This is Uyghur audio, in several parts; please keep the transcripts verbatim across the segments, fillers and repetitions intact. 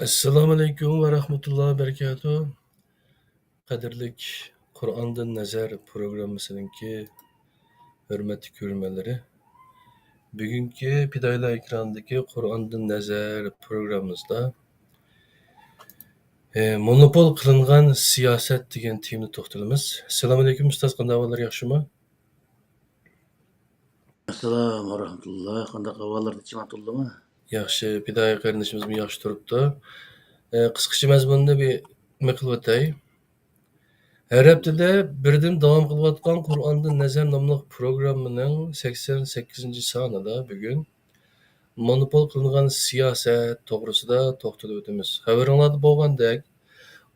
ئەسسالامۇئەلەيكۇم ۋە رەھمەتۇللاھى ۋە بەرىكاتۇھ. قەدىرلىك قۇرئاندىن نەزەر پروگراممىسىنىڭكى ھۆرمەتلىك كۆرۈرمەنلىرى، بۈگۈنكى پىدائىيلار ئېكرانىدىكى قۇرئاندىن نەزەر پروگراممىمىزدا، ئە، مونوپول قىلىنغان سىياسەت دېگەن تېمىدا توختىلىمىز. ئەسسالامۇئەلەيكۇم ئۇستاز، قانداق ئەھۋاللار، ياخشىمۇ؟ ئەسسالام ۋە رەھمەتۇللا. قانداق ئەھۋاللار، تىنچمۇ، تولىمۇ؟ ياخشى، پىدائىي قېرىندىشىمىزمۇ ياخشى تۇرۇپتۇ. ئە، قىسقىچە مەزمۇننى بىر مىقىلىۋېتەي. ھەر ھەپتىدە بىردىن داۋام قىلىۋاتقان قۇرئاندىن نەزەر ناملىق پروگراممىنىڭ سەكسەن سەككىزىنچى سانىدا بۈگۈن مونوپول قىلىنغان سىياسەت توغرىسىدا توختىلىپ ئۆتىمىز. خەۋىرىڭلاردا بولغاندەك،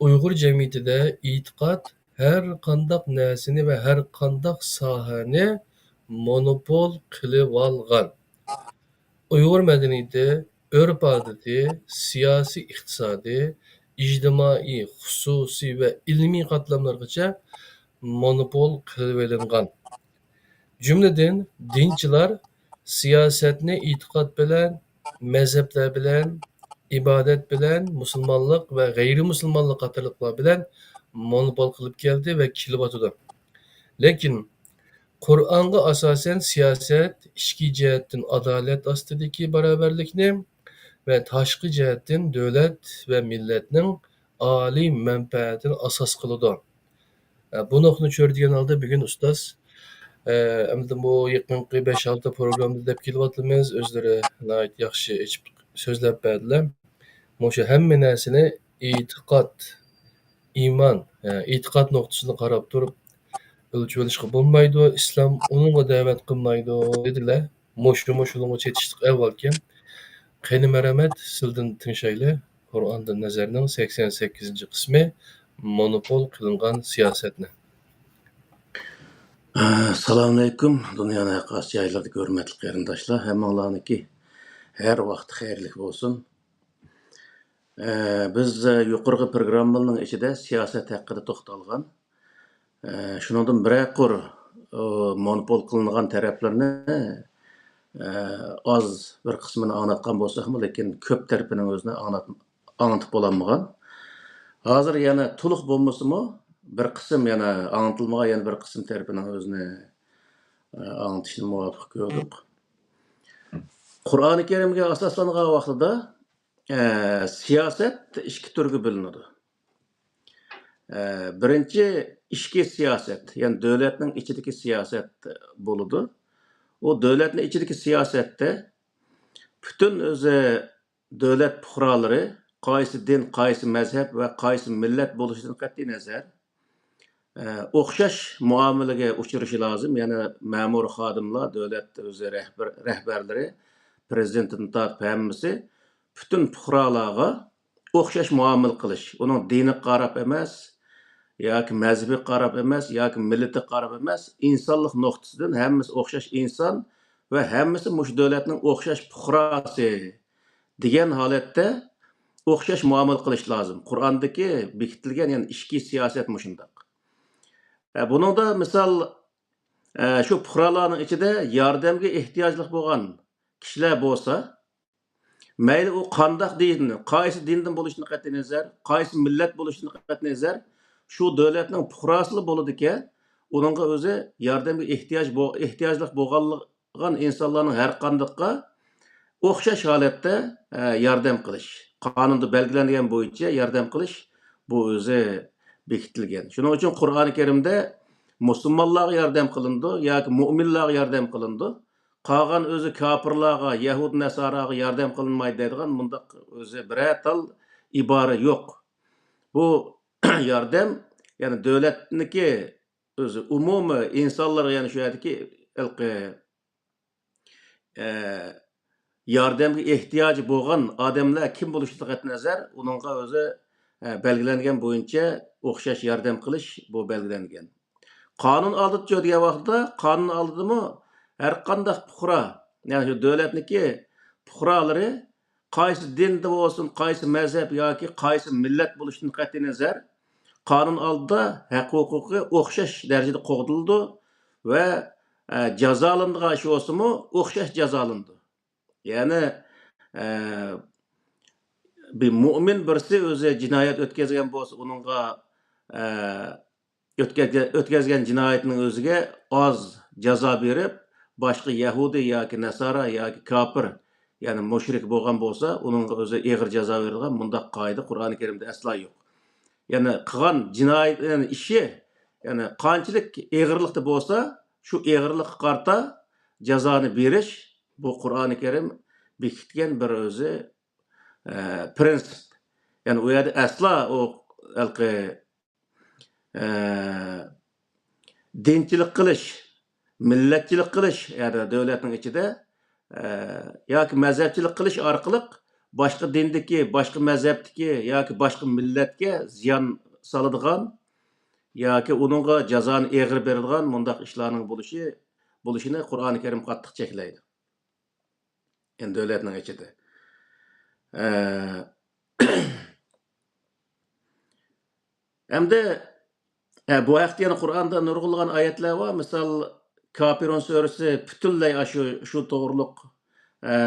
ئۇيغۇر جەمئىيىتىدە ئېتىقاد ھەر قانداق نەرسىنى ۋە ھەر قانداق ساھەنى مونوپول قىلىۋالغان. ئۇيغۇر مەدەنىيىتى، ئۆرپ-ئادىتى، سىياسىي، ئىقتىسادىي، ئىجتىمائىي، خۇسۇسىي ۋە ئىلمىي قاتلاملارغىچە مونوپول قىلىۋېلىنغان. جۈملىدىن، دىنچىلار سىياسەتنى ئېتىقاد بىلەن، مەزھەپلەر بىلەن، ئىبادەت بىلەن، مۇسۇلمانلىق ۋە غەيرىي مۇسۇلمانلىق قاتارلىقلار بىلەن مونوپول قىلىپ كەلدى ۋە كېلىۋاتىدۇ. لېكىن، قۇرئانغا ئاساسەن سىياسەت ئىچكى جەھەتتىن ئادالەت ئاستىدىكى باراۋەرلىكنى ۋە تاشقى جەھەتتىن دۆلەت ۋە مىللەتنىڭ ئالىي مەنپەئەتىنى ئاساس قىلىدۇ. ئە، بۇ نۇقتىنى چۆرىدىگەن ھالدا بۈگۈن ئۇستاز، ئە، ئەمدى بۇ يېقىنقى بەش-ئالتە پروگراممىدا دەپ كېلىۋاتىمىز، ئۆزلىرى ناھايىتى ياخشى ئېچىپ سۆزلەپ بەردىلەر. مۇشۇ ھەممە نەرسىنى ئېتىقاد، ئىمان، ئە، ئېتىقاد نۇقتىسىدىن قاراپ تۇرۇپ ئۆلچىۋېلىشقا بولمايدۇ، ئىسلام ئۇنىڭغا دەۋەت قىلمايدۇ، دېدىلەر. مۇشۇ، مۇشۇنىڭغا چېتىشلىق ئەھۋالكەن. قېنى مەرھەمەت، سىلىدىن تىڭشايلى. قۇرئاندىن نەزەرنىڭ سەكسەن سەككىزىنچى قىسمى، مونوپول قىلىنغان سىياسەتنى. ئەسسالامۇئەلەيكۇم، دۇنيانىڭ ھەر قايسى جايلىرىدىكى ھۆرمەتلىك قېرىنداشلار، ھەممىڭلارنىڭكى ھەر ۋاقتى خەيرلىك بولسۇن. ئە، بىز، ئە، يۇقىرىقى پروگراممىلارنىڭ ئىچىدە سىياسەت ھەققىدە توختالغان. ئە، شۇنىڭدىن بىرەر قۇر، ئۇ، مونوپول قىلىنغان تەرەپلىرىنى، ئە، ئاز بىر قىسمىنى ئاڭلاتقان بولساقمۇ، لېكىن كۆپ تەرىپىنىڭ ئۆزىنى ئاڭلات-، ئاڭلىتىپ بولالمىغان. ھازىر يەنە تولۇق بولمىسىمۇ، بىر قىسىم يەنە ئاڭلىتىلمىغان يەنە بىر قىسىم تەرىپىنىڭ ئۆزىنى، ئە، ئاڭلىتىشنى مۇۋاپىق كۆردۇق. قۇرئانى كەرىمگە ئاساسلانغان ۋاقتىدا، ئە، سىياسەت ئىككى تۈرگە بۆلۈنىدۇ. ئە، بىرىنچى، ئىچكى سىياسەت، يەنى دۆلەتنىڭ ئىچىدىكى سىياسەت بولىدۇ. ئۇ دۆلەتنىڭ ئىچىدىكى سىياسەتتە پۈتۈن ئۆزى دۆلەت پۇقرالىرى، قايسى دىن، قايسى مەزھەپ ۋە قايسى مىللەت بولۇشىدىن قەتئىينەزەر، ئە، ئوخشاش مۇئامىلىگە ئۇچرىشى لازىم. يەنى مەمۇر خادىملار، دۆلەت ئۆزى رەھبەر-، رەھبەرلىرى، پىرېزىدېنتىدىن تارتىپ ھەممىسى پۈتۈن پۇقرالارغا ئوخشاش مۇئامىلە قىلىش، ئۇنىڭ دىنىغا قاراپ ئەمەس، ياكى مەزھىپىگە قاراپ ئەمەس، ياكى مىللىتىگە قاراپ ئەمەس، ئىنسانلىق نۇقتىسىدىن ھەممىسى ئوخشاش ئىنسان ۋە ھەممىسى مۇشۇ دۆلەتنىڭ ئوخشاش پۇقراسى دېگەن ھالەتتە ئوخشاش مۇئامىلە قىلىش لازىم. قۇرئاندىكى بېكىتىلگەن، يەنى ئىچكى سىياسەت مۇشۇنداق. ئە، بۇنىڭدا مىسال، ئە، شۇ پۇقرالارنىڭ ئىچىدە ياردەمگە ئېھتىياجلىق بولغان كىشىلەر بولسا، مەيلى ئۇ قانداق دىن، قايسى دىندىن بولۇشىدىن قەتئىينەزەر، قايسى مىللەت بولۇشىدىن قەتئىينەزەر، شۇ دۆلەتنىڭ پۇقراسىلا بولىدىكەن، ئۇنىڭغا ئۆزى ياردەمگە ئېھتىياج بو-، ئېھتىياجلىق بولغانلىق-، بولغان ئىنسانلارنىڭ ھەر قاندىقىغا ئوخشاش ھالەتتە، ئە، ياردەم قىلىش. قانۇندا بەلگىلەنگەن بويىچە ياردەم قىلىش، بۇ ئۆزى بېكىتىلگەن. شۇنىڭ ئۈچۈن قۇرئانى كەرىمدە مۇسۇلمانلارغا ياردەم قىلىنىدۇ ياكى مۇئمىنلارغا ياردەم قىلىنىدۇ. قالغان ئۆزى كاپىرلارغا، يەھۇد نەساراغا ياردەم قىلىنمايدۇ دەيدىغان مۇنداق ئۆزى بىرەر تال ئىبارە يوق. بۇ ياردەم، يەنى دۆلەتنىكى ئۆزى ئومۇمىي ئىنسانلارغا، يەنى شۇ يەردىكى ھېلىقى، ئە، ياردەمگە ئېھتىياجى بولغان ئادەملەر كىم بولۇشىدىن قەتئىينەزەر، ئۇنىڭغا ئۆزى، ئە، بەلگىلەنگەن بويىچە ئوخشاش ياردەم قىلىش بۇ بەلگىلەنگەن. قانۇن ئالدىدىچۇ دېگەن ۋاقىتتا، قانۇن ئالدىدىمۇ ھەر قانداق پۇقرا، يەنى شۇ دۆلەتنىڭكى پۇقرالىرى قايسى دىندا بولسۇن، قايسى مەزھەپ ياكى قايسى مىللەت بولۇشىدىن قەتئىينەزەر، قانۇن ئالدىدا ھەق-ھوقۇقى ئوخشاش دەرىجىدە قوغدىلىدۇ ۋە، ئە، جازالىنىدىغان ئىش بولسىمۇ ئوخشاش جازالىنىدۇ. يەنى، ئە، بىر مۆمىن بىرسى ئۆزى جىنايەت ئۆتكەزگەن بولسا، ئۇنىڭغا، ئە، ئۆتكەزگە-، ئۆتكەزگەن جىنايىتىنىڭ ئۆزىگە ئاز جازا بېرىپ، باشقا يەھۇدىي ياكى نەسارا ياكى كاپىر، يەنى مۇشرىك بولغان بولسا، ئۇنىڭغا ئۆزى ئېغىر جازا بېرىدىغان مۇنداق قائىدە قۇرئانى كەرىمدە ئەسلا يوق. يەنى قىلغان جىنايىتىنىڭ ئىشى، يەنى قانچىلىك ئېغىرلىقتا بولسا، شۇ ئېغىرلىققا قارىتا جازانى بېرىش، بۇ قۇرئانى كەرىم بېكىتكەن بىر ئۆزى، ئە، پرىنسىپ. يەنى ئۇ يەردە ئەسلا ئۇ ھېلىقى، ئە، دىنچىلىق قىلىش، مىللەتچىلىك قىلىش، يەنى دۆلەتنىڭ ئىچىدە، ئە، ياكى مەزھەپچىلىك قىلىش ئارقىلىق باشقا دىندىكى، باشقا مەزھەپتىكى ياكى باشقا مىللەتكە زىيان سالىدىغان ياكى ئۇنىڭغا جازانى ئېغىر بېرىدىغان مۇنداق ئىشلارنىڭ بولۇشى، بولۇشىنى قۇرئانى كەرىم قاتتىق چەكلەيدۇ. يەنى دۆلەتنىڭ ئىچىدە. ئە، ئەمدى، ئە، بۇ ھەقتە يەنە قۇرئاندا نۇرغۇنلىغان ئايەتلەر بار. مىسال، كاپىرۇن سۈرىسى پۈتۈنلەي ئاشۇ، شۇ توغرۇلۇق، ئە،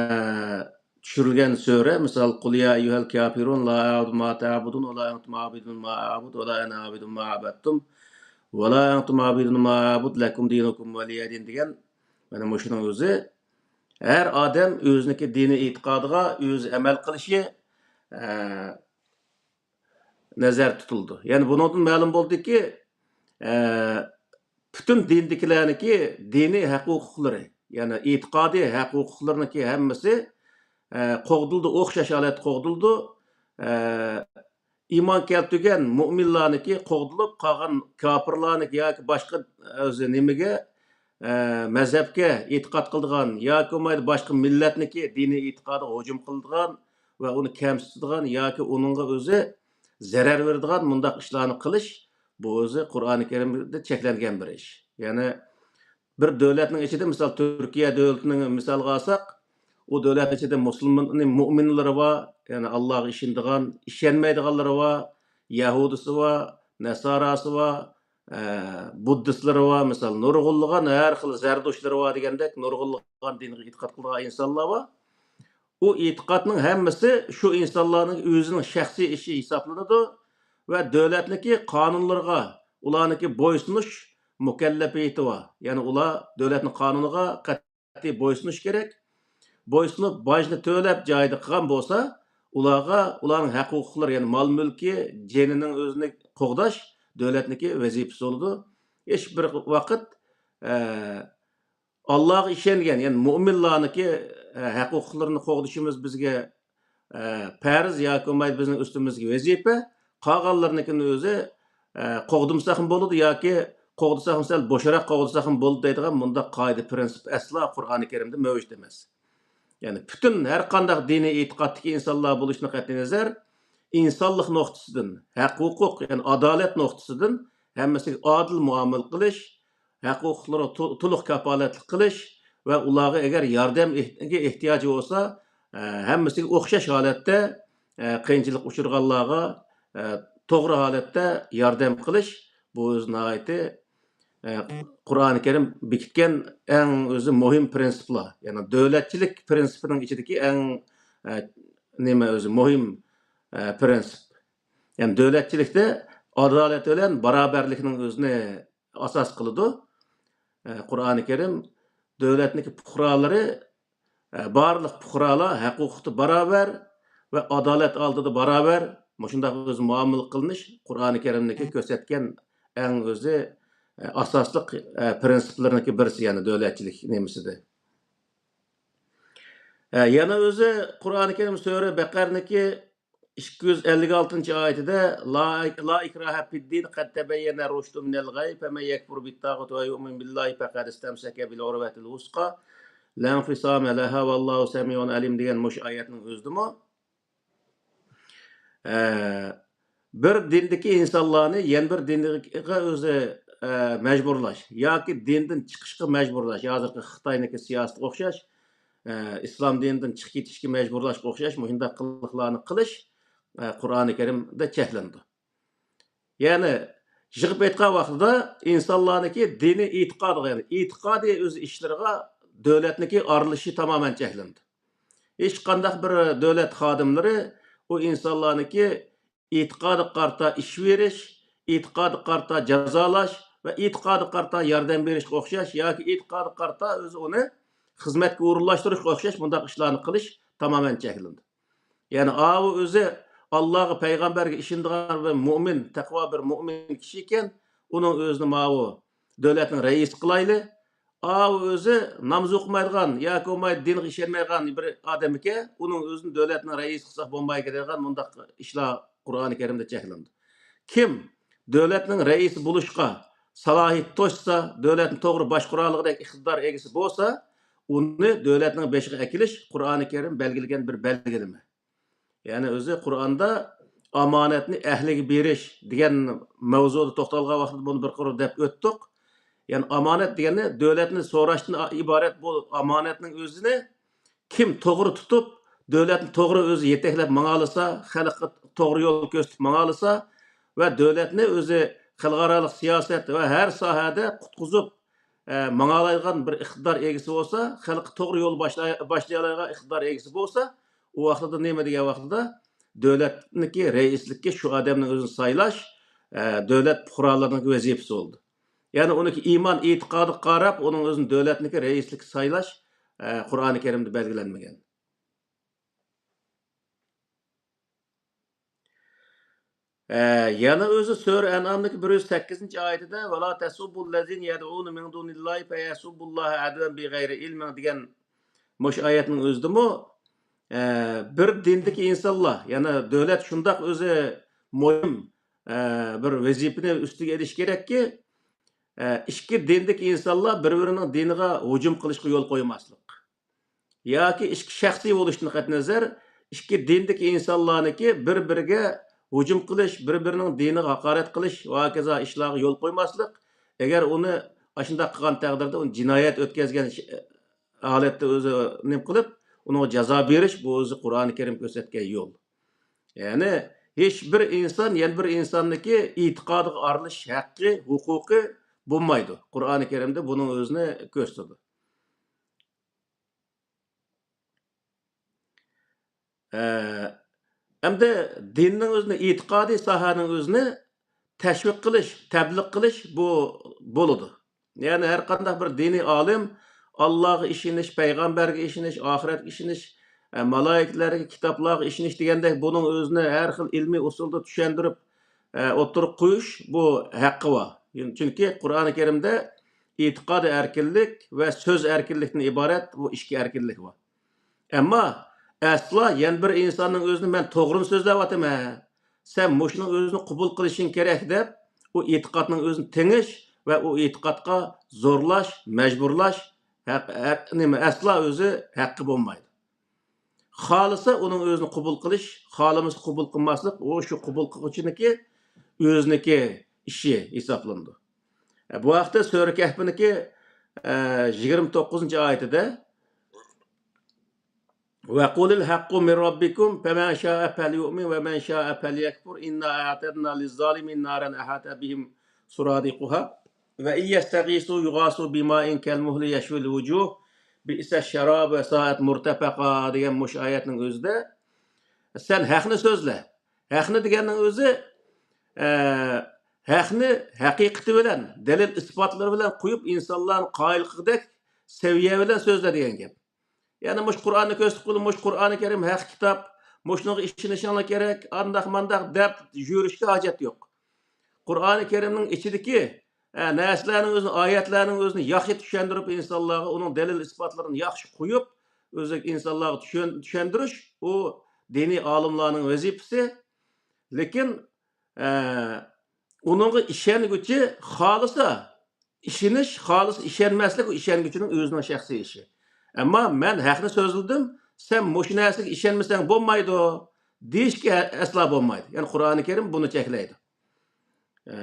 چۈشۈرۈلگەن سۈرە. مىسال، قۇل يا ئەييۇھەل كاپىرۇن لا ئەبۇدۇ ما تەبۇدۇن ۋە لا ئەنتۇم ئابىدۇن ما ئەبۇد ۋە لا ئەنە ئابىدۇن ما ئەبەدتۇم ۋە لا ئەنتۇم ئابىدۇن ما ئەبۇد لەكۇم دىنۇكۇم ۋەلىيە دىن دېگەن، مانا مۇشۇنىڭ ئۆزى ھەر ئادەم ئۆزىنىڭكى دىنىي ئېتىقادىغا ئۆزى ئەمەل قىلىشى، ئە، نەزەردە تۇتۇلىدۇ. يەنى بۇنىڭدىن مەلۇم بولدىكى، ئە، پۈتۈن دىندىكىلەرنىڭكى دىنىي ھەق-ھوقۇقلىرى، يەنى ئېتىقادىي ھەق-ھوقۇقلىرىنىڭكى ھەممىسى، ئە، قوغدىلىدۇ، ئوخشاش ھالەتتە قوغدىلىدۇ. ئە، ئىمان كەلتۈرگەن مۆمىنلارنىڭكى قوغدىلىپ، قالغان كاپىرلارنىڭكى ياكى باشقا ئۆزى نېمىگە، ئە، مەزھەپكە ئېتىقاد قىلىدىغان ياكى بولمايدۇ باشقا مىللەتنىڭكى دىنىي ئېتىقادىغا ھۇجۇم قىلىدىغان ۋە ئۇنى كەمسىتىدىغان ياكى ئۇنىڭغا ئۆزى زەرەر بېرىدىغان مۇنداق ئىشلارنى قىلىش، بۇ ئۆزى قۇرئانى كەرىمدە چەكلەنگەن بىر ئىش. يەنى بىر دۆلەتنىڭ ئىچىدە، مىسال، تۈركىيە دۆلىتىنى مىسالغا ئالساق، ئۇ دۆلەتنىڭ ئىچىدە مۇسۇلمان، مۆمىنلىرى بار، يەنى ئاللاغا ئىشىنىدىغان، ئىشەنمەيدىغانلىرى بار، يەھۇدىيسى بار، نەساراسى بار، ئە، بۇددىستلىرى بار، مىسال، نۇرغۇنلىغان ھەر خىل زەردۇشلىرى بار دېگەندەك نۇرغۇنلىغان دىنغا ئېتىقاد قىلىدىغان ئىنسانلار بار. ئۇ ئېتىقادنىڭ ھەممىسى شۇ ئىنسانلارنىڭ ئۆزىنىڭ شەخسىي ئىشى ھېسابلىنىدۇ ۋە دۆلەتنىڭكى قانۇنلىرىغا ئۇلارنىڭكى بويسۇنۇش مۇكەللەپىيىتى بار. يەنى ئۇلار دۆلەتنىڭ قانۇنىغا قەتئىي بويسۇنۇش كېرەك. بويسۇنۇپ، باجنى تۆلەپ جايىدا قىلغان بولسا، ئۇلارغا ئۇلارنىڭ ھەق-ھوقۇقلىرى، يەنى مال-مۈلكى، جېنىنىڭ ئۆزىنى قوغداش دۆلەتنىڭكى ۋەزىپىسى بولىدۇ. ھېچ بىر ۋاقىت، ئە، ئاللاغا ئىشەنگەن، يەنى مۆمىنلارنىڭكى، ئە، ھەق-ھوقۇقلىرىنى قوغدىشىمىز بىزگە، ئە، پەرز ياكى بولمايدۇ بىزنىڭ ئۈستىمىزدىكى ۋەزىپە. قالغانلىرىنىڭكىنى ئۆزى، ئە، قوغدىمىساقمۇ بولىدۇ ياكى قوغدىساقمۇ سەل بوشراق قوغدىساقمۇ بولىدۇ دەيدىغان مۇنداق قائىدە، پرىنسىپ ئەسلا قۇرئانى كەرىمدە مەۋجۇت ئەمەس. يەنى پۈتۈن ھەر قانداق دىنىي ئېتىقادتىكى ئىنسانلار بولۇشىدىن قەتئىينەزەر، ئىنسانلىق نۇقتىسىدىن، ھەق-ھوقۇق، يەنى ئادالەت نۇقتىسىدىن ھەممىسىگە ئادىل مۇئامىلە قىلىش، ھەق-ھوقۇقلىرىغا تو-، تولۇق كاپالەتلىك قىلىش ۋە ئۇلارغا ئەگەر ياردەمگە ئېھتىياجى بولسا، ئە، ھەممىسىگە ئوخشاش ھالەتتە، ئە، قىيىنچىلىققا ئۇچرىغانلارغا، ئە، توغرا ھالەتتە ياردەم قىلىش، بۇ ئۆزى ناھايىتى، ئە، قۇرئانى كەرىم بېكىتكەن ئەڭ ئۆزى مۇھىم پرىنسىپلار. يەنى دۆلەتچىلىك پرىنسىپىنىڭ ئىچىدىكى ئەڭ، ئە، نېمە ئۆزى مۇھىم، ئە، پرىنسىپ. يەنى دۆلەتچىلىكتە ئادالەت بىلەن باراۋەرلىكنىڭ ئۆزىنى ئاساس قىلىدۇ. ئە، قۇرئانى كەرىم دۆلەتنىڭكى پۇقرالىرى، ئە، بارلىق پۇقرالار ھەق-ھوقۇقتا باراۋەر ۋە ئادالەت ئالدىدا باراۋەر، مۇشۇنداق ئۆزى مۇئامىلە قىلىنىش قۇرئانى كەرىمنىڭكى كۆرسەتكەن ئەڭ ئۆزى، ئە، ئاساسلىق، ئە، پرىنسىپلىرىنىڭكى بىرسى، يەنى دۆلەتچىلىك نېمىسىدە. ئە، يەنە ئۆزى قۇرئانى كەرىم سۈرە بەقەرىنىڭكى ئىككى يۈز ئەللىك ئالتىنچى ئايىتىدە، لا، لا ئىكراھە فىددىن قەد تەبەييەنە رۇشدۇ مىنەل غەي، فەمەن يەكفۇر بىتتاغۇتى ۋە يۇئمىن بىللاھى پەقەد ئىستەمسەكە بىل ئۇرۋەتىل ۋۇسقا، لەنفىسامە لەھا ۋەللاھۇ سەمىئۇن ئەلىم دېگەن مۇشۇ ئايەتنىڭ ئۆزىدىمۇ، ئە، بىر دىندىكى ئىنسانلارنى يەنە بىر دىنغا ئۆزى، ئە، مەجبۇرلاش ياكى دىندىن چىقىشقا مەجبۇرلاش، ھازىرقى خىتاينىڭكى سىياسىتىگە ئوخشاش، ئە، ئىسلام دىنىدىن چىقىپ كېتىشكە مەجبۇرلاشقا ئوخشاش مۇشۇنداق قىلىقلارنى قىلىش، ئە، قۇرئانى كەرىمدە چەكلىنىدۇ. يەنى يىغىپ ئېيتقان ۋاقتىدا ئىنسانلارنىڭكى دىنىي ئېتىقادىغا، يەنى ئېتىقادىي ئۆز ئىشلىرىغا دۆلەتنىڭكى ئارىلىشىشى تامامەن چەكلىنىدۇ. ھېچقانداق بىر دۆلەت خادىملىرى ئۇ ئىنسانلارنىڭكى ئېتىقادىغا قارىتا ئىش بېرىش، ئېتىقادىغا قارىتا جازالاش ۋە ئېتىقادىغا قارىتا ياردەم بېرىشكە ئوخشاش ياكى ئېتىقادىغا قارىتا ئۆزى ئۇنى خىزمەتكە ئورۇنلاشتۇرۇشقا ئوخشاش مۇنداق ئىشلارنى قىلىش تامامەن چەكلىنىدۇ. يەنى ئاۋۇ ئۆزى ئاللاغا، پەيغەمبەرگە ئىشىنىدىغان ۋە مۆمىن، تەقۋا بىر مۆمىن كىشى ئىكەن، ئۇنىڭ ئۆزىنى ماۋۇ دۆلەتنىڭ رەئىسى قىلايلى. ئاۋۇ ئۆزى ناماز ئوقۇمايدىغان ياكى بولمايدۇ دىنغا ئىشەنمەيدىغان بىر ئادەم ئىكەن، ئۇنىڭ ئۆزىنى دۆلەتنىڭ رەئىسى قىلساق بولمايدىكەن دەيدىغان مۇنداق ئىشلار قۇرئانى كەرىمدە چەكلىنىدۇ. كىم دۆلەتنىڭ رەئىسى بولۇشقا سالاھىيىتى توشسا، دۆلەتنى توغرا باشقۇرالايدىغان ئىقتىدار ئىگىسى بولسا، ئۇنى دۆلەتنىڭ بېشىغا ئەكېلىش قۇرئانى كەرىم بەلگىلىگەن بىر بەلگىلىمە. يەنى ئۆزى قۇرئاندا ئامانەتنى ئەھلىگە بېرىش دېگەن مەۋزۇدا توختالغان ۋاقىتتا بۇنى بىر قۇر دەپ ئۆتتۇق. يەنى ئامانەت دېگەننى دۆلەتنى سوراشتىن ئىبارەت بۇ ئامانەتنىڭ ئۆزىنى كىم توغرا تۇتۇپ، دۆلەتنى توغرا ئۆزى يېتەكلەپ ماڭالىسا، خەلققە توغرا يول كۆرسىتىپ ماڭالىسا ۋە دۆلەتنى ئۆزى خەلقئارالىق سىياسەت ۋە ھەر ساھەدە قۇتقۇزۇپ، ئە، ماڭالايدىغان بىر ئىقتىدار ئىگىسى بولسا، خەلققە توغرا يول باشلاي-، باشلىيالايدىغان ئىقتىدار ئىگىسى بولسا، ئۇ ۋاقتىدا نېمە دېگەن ۋاقتىدا دۆلەتنىڭكى رەئىسلىككە شۇ ئادەمنىڭ ئۆزىنى سايلاش، ئە، دۆلەت پۇقرالىرىنىڭ ۋەزىپىسى بولىدۇ. يەنى ئۇنىڭكى ئىمان ئېتىقادىغا قاراپ، ئۇنىڭ ئۆزىنى دۆلەتنىڭكى رەئىسلىككە سايلاش، ئە، قۇرئانى كەرىمدە بەلگىلەنمىگەن. ئە، يەنە ئۆزى سۈرە ئەنئامدىكى بىر يۈز سەككىزىنچى ئايىتىدە، «ولا تسبوا الذين يدعون من دون الله فيسبوا الله عدوا بغير علم» دېگەن مۇشۇ ئايەتنىڭ ئۆزىدىمۇ، ئە، بىر دىندىكى ئىنسانلار، يەنى دۆلەت شۇنداق ئۆزى مۇھىم، ئە، بىر ۋەزىپىنى ئۈستىگە ئېلىشى كېرەككى، ئە، ئىككى دىندىكى ئىنسانلار بىر-بىرىنىڭ دىنىغا ھۇجۇم قىلىشقا يول قويماسلىق. ياكى ئىككى شەخسىي بولۇشتىن قەتئىينەزەر، ئىككى دىندىكى ئىنسانلارنىڭكى بىر-بىرىگە ھۇجۇم قىلىش، بىر-بىرىنىڭ دىنىغا ھاقارەت قىلىش ۋە ھاكازا ئىشلارغا يول قويماسلىق. ئەگەر ئۇنى ئاشۇنداق قىلغان تەقدىردە، ئۇنى جىنايەت ئۆتكەزگەن ش-، ھالەتتە ئۆزى نېمە قىلىپ، ئۇنىڭغا جازا بېرىش، بۇ ئۆزى قۇرئانى كەرىم كۆرسەتكەن يول. يەنى ھېچ بىر ئىنسان يەنە بىر ئىنساننىڭكى ئېتىقادىغا ئارىلىشىش ھەققى، ھوقۇقى بولمايدۇ. قۇرئانى كەرىمدە بۇنىڭ ئۆزىنى كۆرسىتىدۇ. ئە، ئەمدى دىننىڭ ئۆزىنى، ئېتىقادىي ساھەنىڭ ئۆزىنى تەشۋىق قىلىش، تەبلىغ قىلىش بۇ بولىدۇ. يەنى ھەر قانداق بىر دىنىي ئالىم ئاللاغا ئىشىنىش، پەيغەمبەرگە ئىشىنىش، ئاخىرەتكە ئىشىنىش، ئە، مالايىكىلەرگە، كىتابلارغا ئىشىنىش دېگەندەك بۇنىڭ ئۆزىنى ھەر خىل ئىلمىي ئۇسۇلدا چۈشەندۈرۈپ، ئە، ئوتتۇرىغا قويۇش بۇ ھەققى بار. چۈنكى قۇرئانى كەرىمدە ئېتىقادىي ئەركىنلىك ۋە سۆز ئەركىنلىكتىن ئىبارەت بۇ ئىككى ئەركىنلىك بار. ئەمما ئەسلا يەنە بىر ئىنساننىڭ ئۆزىنى مەن توغرىنى سۆزلەۋاتىمەن، سەن مۇشۇنىڭ ئۆزىنى قوبۇل قىلىشىڭ كېرەك دەپ، ئۇ ئېتىقادنىڭ ئۆزىنى تېڭىش ۋە ئۇ ئېتىقادقا زورلاش، مەجبۇرلاش ھەق-، ھەق-، نېمە، ئەسلا ئۆزى ھەققى بولمايدۇ. خالىسا ئۇنىڭ ئۆزىنى قوبۇل قىلىش، خالىمىسا قوبۇل قىلماسلىق، ئۇ شۇ قوبۇل قىلغۇچىنىڭكى ئۆزىنىڭكى ئىشى ھېسابلىنىدۇ. بۇ ھەقتە سۈرە كەھپنىڭكى، ئە، يىگىرمە توققۇزىنچى ئايىتىدە، «وقل الحق من ربكم فمن شاء فليؤمن ومن شاء فليكفر إنا أعتدنا للظالمين نارا أحاط بهم سرادقها وإن يستغيثوا يغاثوا بماء كالمهل يشوي الوجوه بئس الشراب وساءت مرتفقا» دېگەن مۇشۇ ئايەتنىڭ ئۆزىدە، سەن ھەقنى سۆزلە. ھەقنى دېگەننىڭ ئۆزى، ئە، ھەقنى ھەقىقىتى بىلەن، دەلىل ئىسپاتلىرى بىلەن قويۇپ، ئىنسانلارنى قايىل قىلغۇدەك سەۋىيە بىلەن سۆزلە دېگەن گەپ. يەنى مۇشۇ قۇرئاننى كۆرسىتىپ قويۇپ، مۇشۇ قۇرئانى كەرىم ھەق كىتاب، مۇشۇنىڭغا ئىشىنىشىڭلار كېرەك، ئانداق مانداق دەپ يۈرۈشكە ھاجەت يوق. قۇرئانى كەرىمنىڭ ئىچىدىكى، ئە، نەرسىلەرنىڭ ئۆزىنى، ئايەتلەرنىڭ ئۆزىنى ياخشى چۈشەندۈرۈپ، ئىنسانلارغا ئۇنىڭ دەلىل ئىسپاتلىرىنى ياخشى قويۇپ، ئۆزى ئىنسانلارغا چۈشەن-، چۈشەندۈرۈش، ئۇ دىنىي ئالىملارنىڭ ۋەزىپىسى. لېكىن، ئە، ئۇنىڭغا ئىشەنگۈچى خالىسا ئىشىنىش، خالىسا ئىشەنمەسلىك، ئۇ ئىشەنگۈچىنىڭ ئۆزىنىڭ شەخسىي ئىشى. ئەمما مەن ھەقنى سۆزلىدىم، سەن مۇشۇ نەرسىگە ئىشەنمىسەڭ بولمايدۇ، دېيىشكە ئەسلا بولمايدۇ. يەنى قۇرئانى كەرىم بۇنى چەكلەيدۇ. ئە،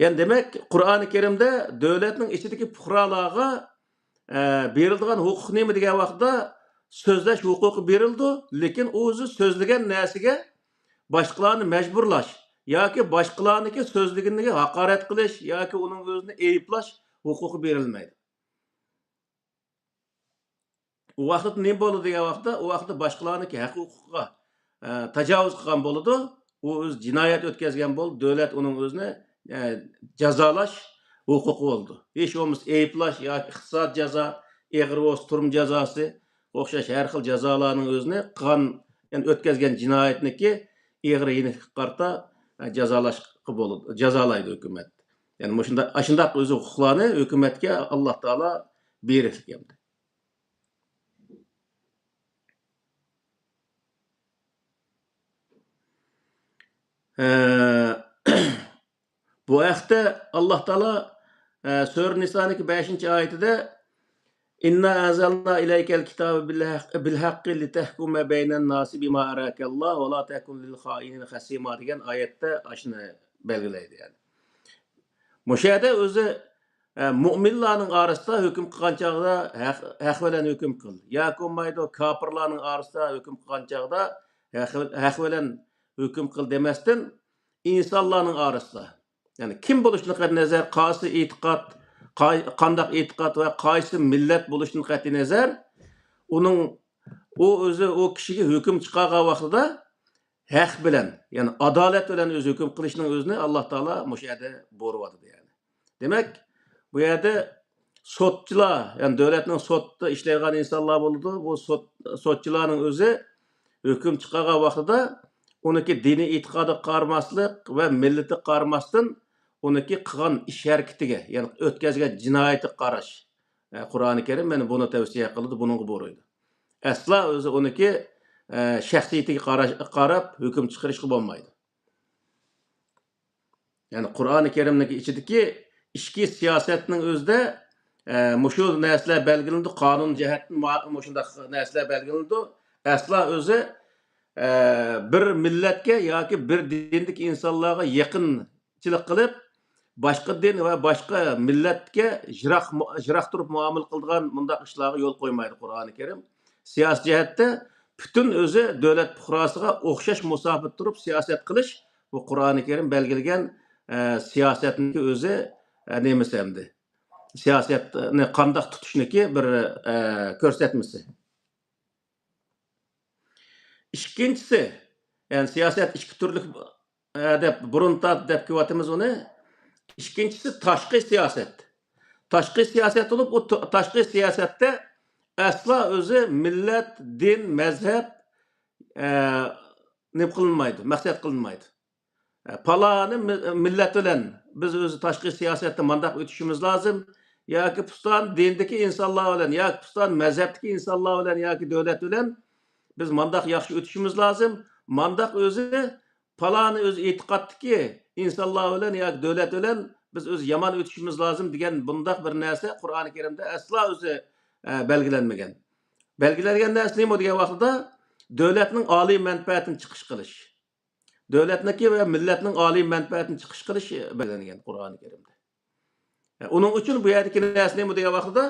يەنى دېمەك، قۇرئانى كەرىمدە دۆلەتنىڭ ئىچىدىكى پۇقرالارغا، ئە، بېرىلىدىغان ھوقۇق نېمە دېگەن ۋاقىتتا، سۆزلەش ھوقۇقى بېرىلىدۇ، لېكىن ئۇ ئۆزى سۆزلىگەن نەرسىگە باشقىلارنى مەجبۇرلاش ياكى باشقىلارنىڭكى سۆزلىگىنىگە ھاقارەت قىلىش ياكى ئۇنىڭ ئۆزىنى ئەيىبلەش ھوقۇقى بېرىلمەيدۇ. ئۇ ۋاقىتتا نېمە بولىدۇ دېگەن ۋاقىتتا، ئۇ ۋاقىتتا باشقىلارنىڭكى ھەق ھوقۇقىغا، ئە، تاجاۋۇز قىلغان بولىدۇ. ئۇ ئۆزى جىنايەت ئۆتكەزگەن بولىدۇ. دۆلەت ئۇنىڭ ئۆزىنى، ئە، جازالاش ھوقۇقى بولىدۇ. ھېچ بولمىسا ئەيىبلەش ياكى ئىقتىساد جازا، ئېغىر بولسا تۈرمە جازاسى، ئوخشاش ھەر خىل جازالارنىڭ ئۆزىنى قىلغان، يەنى ئۆتكەزگەن جىنايەتنىكى ئېغىر يېنىكلىكىگە قارىتا، ئە، جازالاشقا بولىدۇ، جازالايدۇ ھۆكۈمەت. يەنى مۇشۇنداق، ئاشۇنداق ئۆزى ھوقۇقلارنى ھۆكۈمەتكە ئاللاھ تائالا بېرىپتىكەن. ئە، بۇ ھەقتە ئاللاھ تائالا، ئە، سۈرە نىسانىڭكى بەشىنچى ئايىتىدە، «إنا أنزلنا إليك الكتاب بالحق، بالحق لتحكم بين الناس بما أراك الله ولا تكن للخائنين خصيما» دېگەن ئايەتتە ئاشۇنى بەلگىلەيدۇ، يەنى. مۇشۇ يەردە ئۆزى، ئە، مۇئمىنلارنىڭ ئارىسىدا ھۆكۈم قىلغان چاغدا ھەق، ھەق بىلەن ھۆكۈم قىل. ياكى بولمايدۇ، كاپىرلارنىڭ ئارىسىدا ھۆكۈم قىلغان چاغدا ھەق، ھەق بىلەن ھۆكۈم قىل دېمەستىن، ئىنسانلارنىڭ ئارىسىدا، يەنى كىم بولۇشىدىن قەتئىينەزەر، قايسى ئېتىقاد، قاي-، قانداق ئېتىقاد ۋە قايسى مىللەت بولۇشىدىن قەتئىينەزەر، ئۇنىڭ، ئۇ ئۆزى ئۇ كىشىگە ھۆكۈم چىقارغان ۋاقتىدا ھەق بىلەن، يەنى ئادالەت بىلەن ئۆزى ھۆكۈم قىلىشنىڭ ئۆزىنى ئاللاھ تائالا مۇشۇ يەردە بۇيرۇۋاتىدۇ، يەنى. دېمەك، بۇ يەردە سوتچىلار، يەنى دۆلەتنىڭ سوتتا ئىشلەيدىغان ئىنسانلار بولىدۇ. بۇ سوت، سوتچىلارنىڭ ئۆزى ھۆكۈم چىقارغان ۋاقتىدا ئۇنىڭكى دىنىي ئېتىقادىغا قارىماسلىق ۋە مىللىتىگە قارىماستىن، ئۇنىڭكى قىلغان ئىش ھەرىكىتىگە، يەنى ئۆتكەزگەن جىنايىتىگە قاراش. ئە، قۇرئانى كەرىم مانا بۇنى تەۋسىيە قىلىدۇ، بۇنىڭغا بۇيرۇيدۇ. ئەسلا ئۆزى ئۇنىڭكى، ئە، شەخسىيىتىگە قاراش، قاراپ ھۆكۈم چىقىرىشقا بولمايدۇ. يەنى قۇرئانى كەرىمنىڭ ئىچىدىكى ئىچكى سىياسەتنىڭ ئۆزىدە، ئە، مۇشۇ نەرسىلەر بەلگىلىنىدۇ، قانۇن جەھەتتىن مۇ-، مۇشۇنداق نەرسىلەر بەلگىلىنىدۇ. ئەسلا ئۆزى، ئە، بىر مىللەتكە ياكى بىر دىندىكى ئىنسانلارغا يېقىنچىلىق قىلىپ، باشقا دىن ۋە باشقا مىللەتكە يىراق، يىراق تۇرۇپ مۇئامىلە قىلىدىغان مۇنداق ئىشلارغا يول قويمايدۇ قۇرئانى كەرىم. سىياسىي جەھەتتە پۈتۈن ئۆزى دۆلەت پۇقراسىغا ئوخشاش مۇساپىدە تۇرۇپ سىياسەت قىلىش، بۇ قۇرئانى كەرىم بەلگىلىگەن، ئە، سىياسەتنىڭكى ئۆزى، ئە، نېمىسى ئەمدى؟ سىياسەتنى قانداق تۇتۇشنىكى بىر، ئە، كۆرسەتمىسى. ئىككىنچىسى، يەنى سىياسەت ئىككى تۈرلۈك، ئە، دەپ بۇرۇن تارت دەپ كېلىۋاتىمىز ئۇنى. ئىككىنچىسى تاشقى سىياسەت. تاشقى سىياسەت بولۇپ، ئۇ ت-، تاشقى سىياسەتتە ئەسلا ئۆزى مىللەت، دىن، مەزھەپ، ئە، نېمە قىلىنمايدۇ، مەقسەت قىلىنمايدۇ. ئە، پالانى مىل-، مىللەت بىلەن بىز ئۆزى تاشقى سىياسەتتە مانداق ئۆتۈشىمىز لازىم، ياكى پۇستان دىندىكى ئىنسانلار بىلەن، ياكى پۇستان مەزھەپتىكى ئىنسانلار بىلەن، ياكى دۆلەت بىلەن بىز مانداق ياخشى ئۆتۈشىمىز لازىم، مانداق ئۆزى پالانى ئۆزى ئېتىقادتىكى ئىنسانلار بىلەن ياكى دۆلەت بىلەن بىز ئۆزى يامان ئۆتۈشىمىز لازىم دېگەن بۇنداق بىر نەرسە قۇرئانى كەرىمدە ئەسلا ئۆزى، ئە، بەلگىلەنمىگەن. بەلگىلەنگەن نەرسە نېمە دېگەن ۋاقتىدا، دۆلەتنىڭ ئالىي مەنپەئەتىنى چىقىش قىلىش. دۆلەتنىڭكى ۋە مىللەتنىڭ ئالىي مەنپەئەتىنى چىقىش قىلىش بەلگىلەنگەن قۇرئانى كەرىمدە. ئۇنىڭ ئۈچۈن بۇ يەردىكى نەرسە نېمە دېگەن ۋاقتىدا،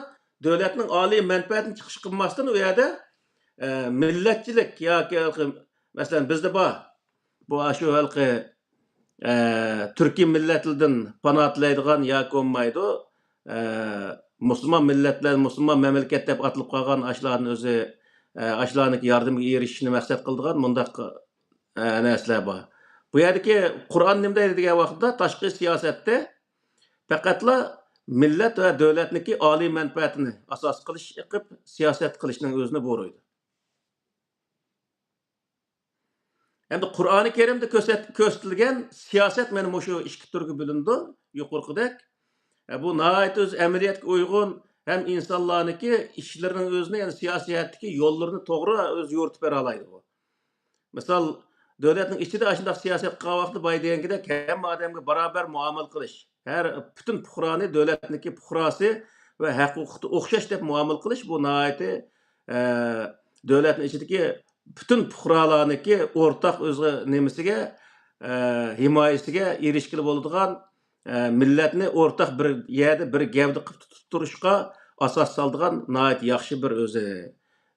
دۆلەتنىڭ ئالىي مەنپەئەتىنى چىقىش قىلماستىن، ئۇ يەردە، ئە، مىللەتچىلىك ياكى ھېلىقى، مەسىلەن، بىزدە بار. بۇ ئاشۇ ھېلىقى، ئە، تۈركىي مىللەتلەردىن پانا تىلەيدىغان ياكى بولمايدۇ، ئە، مۇسۇلمان مىللەتلەر، مۇسۇلمان مەملىكەت دەپ ئاتىلىپ قالغان ئاشۇلارنى ئۆزى، ئە، ئاشۇلارنىڭكى ياردىمىگە ئېرىشىشنى مەقسەت قىلىدىغان مۇنداق، ئە، نەرسىلەر بار. بۇ يەردىكى قۇرئان نېمە دەيدۇ دېگەن ۋاقىتتا، تاشقى سىياسەتتە پەقەتلا مىللەت ۋە دۆلەتنىڭكى ئالىي مەنپەئەتىنى ئاساس قىلىش قىلىپ سىياسەت قىلىشنىڭ ئۆزىنى بۇيرۇيدۇ. ئەمدى قۇرئانى كەرىمدە كۆرسەت-، كۆرسىتىلگەن سىياسەت مانا مۇشۇ ئىككى تۈرگە بۆلۈنىدۇ، يۇقىرىقىدەك. ئە، بۇ ناھايىتى ئۆز ئەمەلىيەتكە ئۇيغۇن ھەم ئىنسانلارنىڭكى ئىشلىرىنىڭ ئۆزىنى، يەنى سىياسىي جەھەتتىكى يوللىرىنى توغرا ئۆزى يورۇتۇپ بېرەلەيدۇ بۇ. مىسال، دۆلەتنىڭ ئىچىدە ئاشۇنداق سىياسەت قىلغان ۋاقتىدا باي دېگەنكىدەك ھەممە ئادەمگە باراۋەر مۇئامىلە قىلىش، ھەر پۈتۈن پۇقرانى دۆلەتنىڭكى پۇقراسى ۋە ھەق ھوقۇقى ئوخشاش دەپ مۇئامىلە قىلىش، بۇ ناھايىتى، ئە، دۆلەتنىڭ ئىچىدىكى پۈتۈن پۇقرالارنىڭكى ئورتاق ئۆزى نېمىسىگە، ئە، ھىمايىسىگە ئېرىشكىلى بولىدىغان، ئە، مىللەتنى ئورتاق بىر يەردە، بىر گەۋدە قىلىپ تۇتۇپ تۇرۇشقا ئاساس سالىدىغان ناھايىتى ياخشى بىر ئۆزى،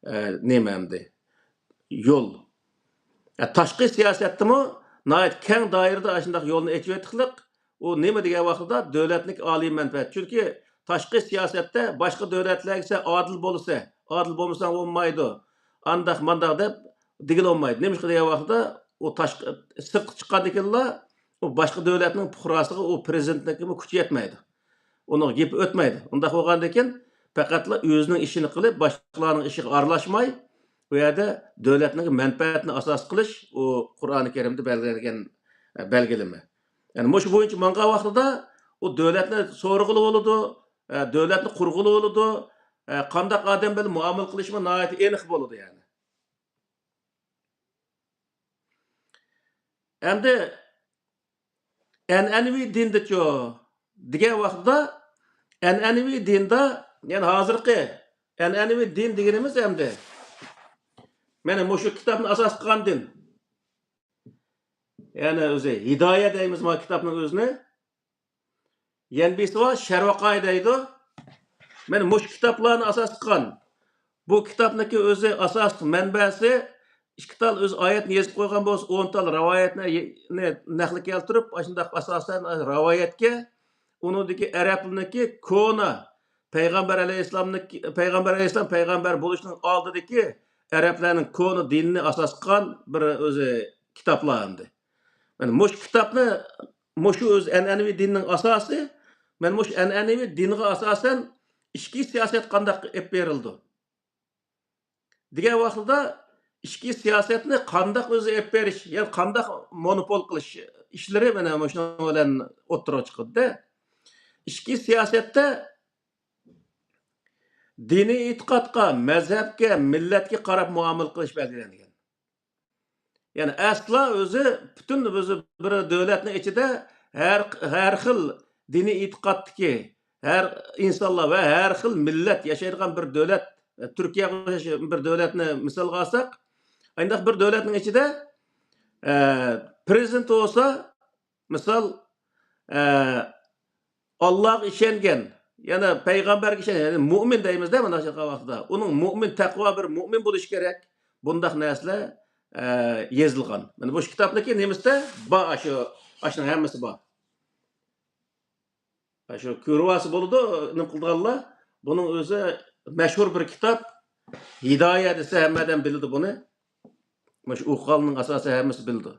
ئە، نېمە ئەمدى؟ يول. ئە، تاشقى سىياسەتتىمۇ ناھايىتى كەڭ دائىرىدە ئاشۇنداق يولنى ئېچىۋېتىقلىق. ئۇ نېمە دېگەن ۋاقتىدا دۆلەتنىڭكى ئالىي مەنپەئەت. چۈنكى تاشقى سىياسەتتە باشقا دۆلەتلەرگە سەن ئادىل بولىسەن، ئادىل بولمىساڭ بولمايدۇ، ئانداق مانداق دەپ دېگىلى بولمايدۇ. نېمىشقا دېگەن ۋاقىتتا، ئۇ تاشقى، سىرتقا چىققاندىن كېيىنلا ئۇ باشقا دۆلەتنىڭ پۇقراسىغا ئۇ پىرېزىدېنتنىڭكىمۇ كۈچى يەتمەيدۇ. ئۇنىڭ گېپى ئۆتمەيدۇ. ئۇنداق بولغاندىن كېيىن پەقەتلا ئۆزىنىڭ ئىشىنى قىلىپ، باشقىلارنىڭ ئىشىغا ئارىلاشماي، ئۇ يەردە دۆلەتنىڭ مەنپەئەتىنى ئاساس قىلىش ئۇ قۇرئانى كەرىمدە بەلگىلەنگەن، ئە، بەلگىلىمە. يەنى مۇشۇ بويىچە ماڭغان ۋاقتىدا ئۇ دۆلەتنى سورىغىلى بولىدۇ، ئە، دۆلەتنى قۇرغىلى بولىدۇ، ئە، قانداق ئادەم بىلەن مۇئامىلە قىلىشمۇ ناھايىتى ئېنىق بولىدۇ، يەنى. ئەمدى ئەنئەنىۋى دىندىچۇ دېگەن ۋاقتىدا، ئەنئەنىۋى دىندا، يەنى ھازىرقى ئەنئەنىۋى دىن دېگىنىمىز ئەمدى، مانا مۇشۇ كىتابنى ئاساس قىلغان دىن. يەنى ئۆزى ھىدايە دەيمىز ما كىتابنىڭ ئۆزىنى. يەنە بىرسى بار، شەرۋەقاي دەيدۇ. مانا مۇشۇ كىتابلارنى ئاساس قىلغان، بۇ كىتابنىڭكى ئۆزى ئاساسلىق مەنبەسى ئىككى تال ئۆزى ئايەتنى يېزىپ قويغان بولسا، ئون تال رىۋايەتنى نى نەقلى كەلتۈرۈپ، ئاشۇنداق ئاساسەن رىۋايەتكە، ئۇنىڭدىكى ئەرەبلىرىنىڭكى كونا، پەيغەمبەر ئەلەيھىسسالامنىڭكى، پەيغەمبەر ئەلەيھىسسالام پەيغەمبەر بولۇشنىڭ ئالدىدىكى ئەرەبلەرنىڭ كونا دىنىنى ئاساس قىلغان بىر ئۆزى كىتابلار ئەمدى. مانا مۇشۇ كىتابنى، مۇشۇ ئۆزى ئەنئەنىۋى دىننىڭ ئاساسى، مانا مۇشۇ ئەنئەنىۋى دىنغا ئاساسەن ئىچكى سىياسەت قانداق ئېلىپ بېرىلىدۇ دېگەن ۋاقتىدا، ئىچكى سىياسەتنى قانداق ئۆزى ئېلىپ بېرىش، يەنى قانداق مونوپول قىلىش ئىشلىرى مانا مۇشۇنىڭ بىلەن ئوتتۇرىغا چىقىدۇ. ئىچكى سىياسەتتە دىنىي ئېتىقادقا، مەزھەپكە، مىللەتكە قاراپ مۇئامىلە قىلىش بەلگىلەنگەن. يەنى ئەسلا ئۆزى پۈتۈن ئۆزى بىر دۆلەتنىڭ ئىچىدە ھەر، ھەر خىل دىنىي ئېتىقادتىكى ھەر ئىنسانلار ۋە ھەر خىل مىللەت ياشايدىغان بىر دۆلەت، تۈركىيەگە ئوخشاش بىر دۆلەتنى مىسالغا ئالساق، ئانداق بىر دۆلەتنىڭ ئىچىدە، ئە، پىرېزىدېنت بولسا، مىسال، ئە، ئاللاغا ئىشەنگەن، يەنە پەيغەمبەرگە ئىشەنگەن، يەنى مۇئمىن دەيمىز-دە مۇنداق ۋاقىتتا. ئۇنىڭ مۇئمىن، تەقۋا بىر مۇئمىن بولۇشى كېرەك. بۇنداق نەرسىلەر، ئە، يېزىلغان. مانا مۇشۇ كىتابنىڭكى نېمىسىدە بار، ئاشۇ، ئاشۇنىڭ ھەممىسى بار. ئاشۇ كۆرۈۋالسا بولىدۇ، نېمە قىلىدىغانلار. بۇنىڭ ئۆزى مەشھۇر بىر كىتاب. ھىدايە دېسە ھەممە ئادەم بىلىدۇ بۇنى. مۇشۇ ئوقۇغاننىڭ ئاساسى ھەممىسى بىلىدۇ.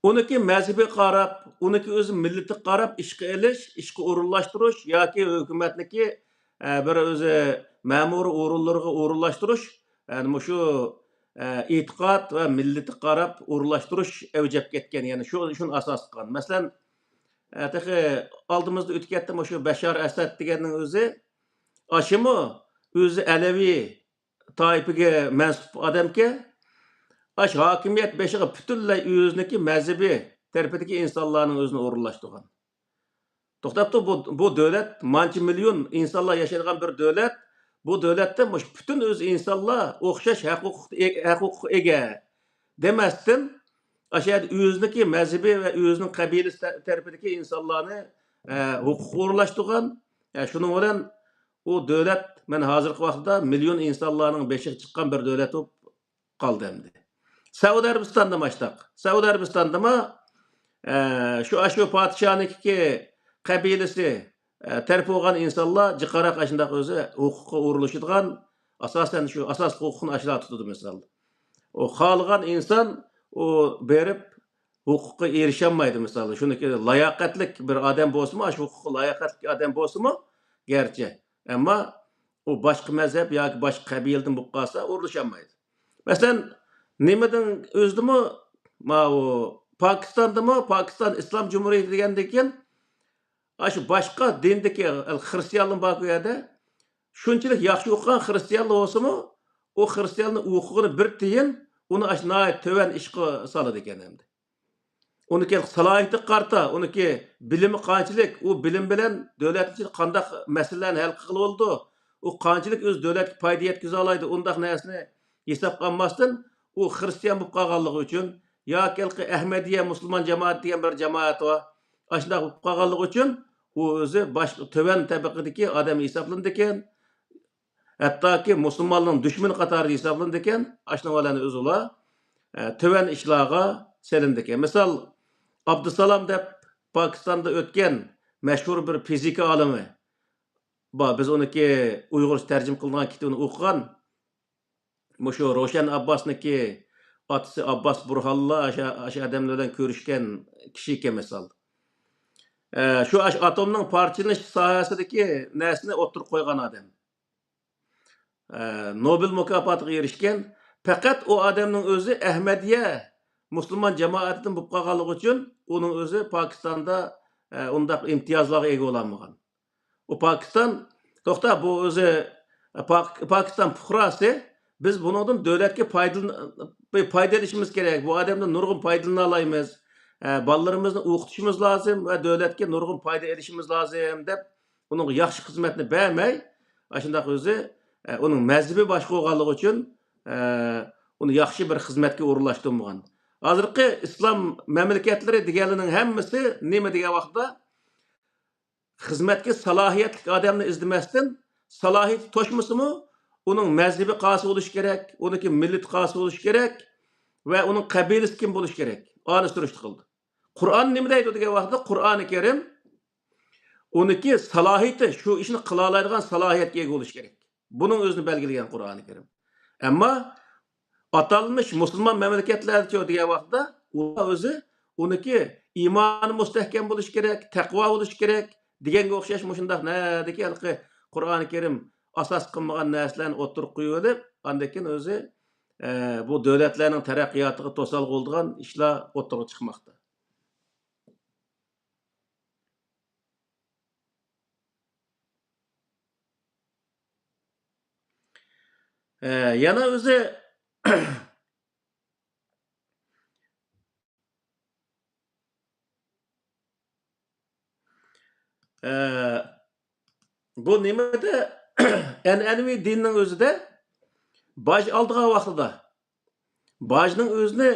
ئۇنىڭكى مەزھىپىگە قاراپ، ئۇنىڭكى ئۆزى مىللىتىگە قاراپ ئىشقا ئېلىش، ئىشقا ئورۇنلاشتۇرۇش ياكى ھۆكۈمەتنىڭكى، ئە، بىر ئۆزى مەمۇرىي ئورۇنلىرىغا ئورۇنلاشتۇرۇش، يەنى مۇشۇ، ئە، ئېتىقاد ۋە مىللىتىگە قاراپ ئورۇنلاشتۇرۇش ئەۋج ئېلىپ كەتكەن، يەنى شۇ، شۇنى ئاساس قىلغان. مەسىلەن، ئە، تېخى ئالدىمىزدا ئۆتۈپ كەتتى، مۇشۇ بەشار ئەسەد دېگەننىڭ ئۆزى، ئاشۇمۇ ئۆزى ئەلەۋى تائىپىگە مەنسۇپ ئادەمكەن. ئاشۇ ھاكىمىيەت بېشىغا پۈتۈنلەي ئۆزىنىڭكى مەزھىپى تەرىپىدىكى ئىنسانلارنىڭ ئۆزىنى ئورۇنلاشتۇرغان. توختاپتۇ، بۇ، بۇ دۆلەت مانچە مىليون ئىنسانلار ياشايدىغان بىر دۆلەت. بۇ دۆلەتتە مۇشۇ پۈتۈن ئۆز ئىنسانلار ئوخشاش ھەق ھوقۇق، ھەق ھوقۇققا ئىگە دېمەستىن، ئاشۇ يەردە ئۆزىنىڭكى مەزھىپى ۋە ئۆزىنىڭ قەبىلىسى تە-، تەرىپىدىكى ئىنسانلارنى، ئە، ھوقۇققا ئورۇنلاشتۇرغان. ئە، شۇنىڭ بىلەن ئۇ دۆلەت مانا ھازىرقى ۋاقىتتا مىليون ئىنسانلارنىڭ بېشىغا چىققان بىر دۆلەت بولۇپ قالدى ئەمدى. سەئۇدى ئەرەبىستاندا مۇشۇنداق. سەئۇدى ئەرەبىستاندىمۇ، ئە، شۇ، ئاشۇ پادىشاھنىڭكى قەبىلىسى، ئە، تەرىپى بولغان ئىنسانلار جىقراق ئاشۇنداق ئۆزى ھوقۇققا ئورۇنلىشىدىغان، ئاساسەن شۇ ئاساسلىق ھوقۇقنى ئاشۇلار تۇتىدۇ مىسال. ئۇ خالىغان ئىنسان ئۇ بېرىپ ھوقۇققا ئېرىشەلمەيدۇ مىسال. شۇنىڭكى لاياقەتلىك بىر ئادەم بولسىمۇ، ئاشۇ ھوقۇققا لاياقەتلىك ئادەم بولسىمۇ گەرچە، ئەمما ئۇ باشقا مەزھەپ ياكى باشقا قەبىلىدىن بولۇپ قالسا ئورۇنلىشالمايدۇ. مەسىلەن، نېمىدىن ئۆزىدىمۇ، ماۋۇ پاكىستاندىمۇ، پاكىستان ئىسلام جۇمھۇرىيىتى دېگەندىن كېيىن، ئاشۇ باشقا دىندىكى خىرىستىيانلار باركى ئۇ يەردە، شۇنچىلىك ياخشى ئوقۇغان خىرىستىيانلار بولسىمۇ، ئۇ خىرىستىيانلار ئوقۇغىنى بىر تىيىن، ئۇنى ئاشۇ ناھايىتى تۆۋەن ئىشقا سالىدىكەن ئەمدى. ئۇنىڭكى سالاھىيىتىگە قارىتا، ئۇنىڭكى بىلىمى قانچىلىك، ئۇ بىلىم بىلەن دۆلەتنىڭ ئىچىدە قانداق مەسىلىلەرنى ھەل قىلغىلى بولىدۇ، ئۇ قانچىلىك ئۆز دۆلەتكە پايدا يەتكۈزەلەيدۇ، ئۇنداق نەرسىنى ھېسابقا ئالماستىن، ئۇ خىرىستىيان بولۇپ قالغانلىقى ئۈچۈن ياكى ھېلىقى ئەھمەدىيە مۇسۇلمان جامائەت دېگەن بىر جامائەت بار، ئاشۇنداق بولۇپ قالغانلىقى ئۈچۈن ئۇ ئۆزى باشقا تۆۋەن تەبىقىدىكى ئادەم ھېسابلىنىدىكەن. ھەتتاكى مۇسۇلمانلارنىڭ دۈشمىنى قاتارىدا ھېسابلىنىدىكەن. ئاشۇنىڭ بىلەن ئۆزى ئۇلار، ئە، تۆۋەن ئىشلارغا سېلىنىدىكەن. مىسال، ئابدۇسالام دەپ پاكىستاندا ئۆتكەن مەشھۇر بىر فىزىكا ئالىمى. بار. بىز ئۇنىڭكى ئۇيغۇرچە تەرجىمە قىلىنغان كىتابىنى ئوقۇغان. مۇشۇ روشەن ئابباسنىڭكى ئاتىسى ئابباس بۇرھانلا ئاشۇ، ئاشۇ ئادەملەر بىلەن كۆرۈشكەن كىشى ئىكەن، مىسال. ئە، شۇ ئاش-، ئاتومنىڭ پارچىلىنىش ساھەسىدىكى نەرسىنى ئوتتۇرىغا قويغان ئادەم. ئە، نوبېل مۇكاپاتىغا ئېرىشكەن. پەقەت ئۇ ئادەمنىڭ ئۆزى ئەھمەدىيە مۇسۇلمان جامائەتتىن بولۇپ قالغانلىقى ئۈچۈن ئۇنىڭ ئۆزى پاكىستاندا، ئە، ئۇنداق ئىمتىيازلارغا ئىگە بولالمىغان. ئۇ پاكىستان، توختا، بۇ ئۆزى پاك-، پاكىستان پۇقراسى، بىز بۇنىڭدىن دۆلەتكە پايدىلىن-، پايدا ئېلىشىمىز كېرەك. بۇ ئادەمدىن نۇرغۇن پايدىلىنالايمىز. ئە، بالىلىرىمىزنى ئوقۇتۇشىمىز لازىم ۋە دۆلەتكە نۇرغۇن پايدا ئېلىشىمىز لازىم دەپ، ئۇنىڭغا ياخشى خىزمەتنى بەرمەي، ئاشۇنداق ئۆزى، ئە، ئۇنىڭ مەزھىپى باشقا بولغانلىقى ئۈچۈن، ئە، ئۇنى ياخشى بىر خىزمەتكە ئورۇنلاشتۇرمىغان. ھازىرقى ئىسلام مەملىكەتلىرى دېگەنلىرىنىڭ ھەممىسى نېمە دېگەن ۋاقىتتا، خىزمەتكە سالاھىيەتلىك ئادەمنى ئىزدىمەستىن، سالاھىيىتى توشمىسىمۇ، ئۇنىڭ مەزھىپى قايسى بولۇشى كېرەك، ئۇنىڭكى مىللىتى قايسى بولۇشى كېرەك ۋە ئۇنىڭ قەبىلىسى كىم بولۇشى كېرەك، ئانى سۈرۈشتە قىلدى. قۇرئان نېمە دەيدۇ دېگەن ۋاقىتتا، قۇرئانى كەرىم ئۇنىڭكى سالاھىيىتى، شۇ ئىشنى قىلالايدىغان سالاھىيەتكە ئىگە بولۇشى كېرەك. بۇنىڭ ئۆزىنى بەلگىلىگەن قۇرئانى كەرىم. ئەمما ئاتالمىش مۇسۇلمان مەملىكەتلەردىچۇ دېگەن ۋاقىتتا، ئۇلار ئۆزى ئۇنىڭكى ئىمانى مۇستەھكەم بولۇشى كېرەك، تەقۋا بولۇشى كېرەك دېگەنگە ئوخشاش مۇشۇنداق نەدىكى ھېلىقى قۇرئانى كەرىم ئاساس قىلمىغان نەرسىلەرنى ئوتتۇرىغا قويۇۋېلىپ، ئاندىن كېيىن ئۆزى، ئە، بۇ دۆلەتلەرنىڭ تەرەققىياتىغا توسالغۇ بولىدىغان ئىشلار ئوتتۇرىغا چىقماقتا. ئە، يەنە ئۆزى، ئە، بۇ نېمىدە، ئەنئەنىۋى دىننىڭ ئۆزىدە باج ئالىدىغان ۋاقتىدا باجنىڭ ئۆزىنى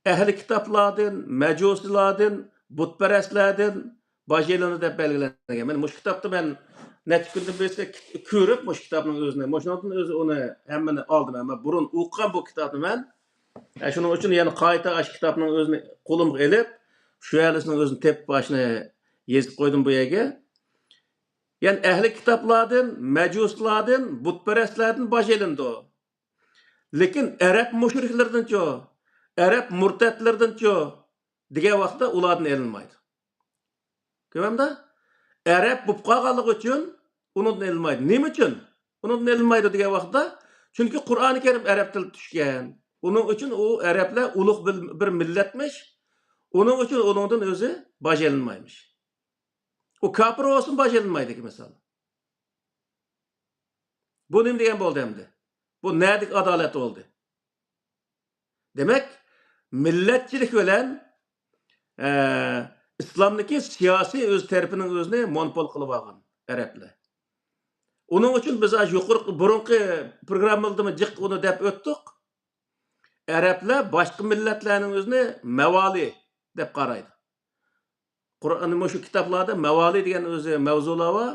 ئەھلى كىتابلاردىن، مەجۇسىيلاردىن، بۇتپەرەسلەردىن باج ئېلىنىدۇ دەپ بەلگىلەنگەن. مەن مۇشۇ كىتابتا مەن نەچچە كۈندىن بېرى كۆرۈپ مۇشۇ كىتابنىڭ ئۆزىنى، مۇشۇنىڭدىن ئۆزى ئۇنى ھەممىنى ئالدىم. ئەمما بۇرۇن ئوقۇغان بۇ كىتابنى مەن. ئە، شۇنىڭ ئۈچۈن يەنە قايتا ئاشۇ كىتابنىڭ ئۆزىنى قولۇمغا ئېلىپ، شۇ ھەدىسنىڭ ئۆزىنى تېپىپ، ئاشۇنى يېزىپ قويدۇم بۇ يەرگە. يەنى ئەھلى كىتابلاردىن، مەجۇسلاردىن، بۇتپەرەسلەردىن باج ئېلىنىدۇ. لېكىن ئەرەب مۇشرىكلىرىدىنچۇ، ئەرەب مۇرتەتلىرىدىنچۇ دېگەن ۋاقىتتا ئۇلاردىن ئېلىنمايدۇ. كۆرۈۋالدى؟ ئەرەب بولۇپ قالغانلىقى ئۈچۈن ئۇنىڭدىن ئېلىنمايدۇ. نېمە ئۈچۈن ئۇنىڭدىن ئېلىنمايدۇ دېگەن ۋاقىتتا، چۈنكى قۇرئانى كەرىم ئەرەب تىلىدا چۈشكەن. ئۇنىڭ ئۈچۈن ئۇ ئەرەبلەر ئۇلۇغ بىر، بىر مىللەتمىش. ئۇنىڭ ئۈچۈن ئۇنىڭدىن ئۆزى باج ئېلىنمايمىش. ئۇ كاپىر بولسۇن، باج ئېلىنمايدىكەن، مىسال. بۇ نېمە دېگەن بولدى ئەمدى؟ بۇ نەدىكى ئادالەت بولدى؟ دېمەك، مىللەتچىلىك بىلەن، ئە، ئىسلامدىكى سىياسىي ئۆز تەرىپىنىڭ ئۆزىنى مونوپول قىلىۋالغان ئەرەبلەر. ئۇنىڭ ئۈچۈن بىز ئاشۇ يۇقىرىقى، بۇرۇنقى پروگراممىلىرىمىزدىمۇ جىق ئۇنى دەپ ئۆتتۇق. ئەرەبلەر باشقا مىللەتلەرنىڭ ئۆزىنى مەۋالى دەپ قارايدۇ. قۇرئان، مۇشۇ كىتابلاردا مەۋالى دېگەن ئۆزى مەۋزۇلار بار.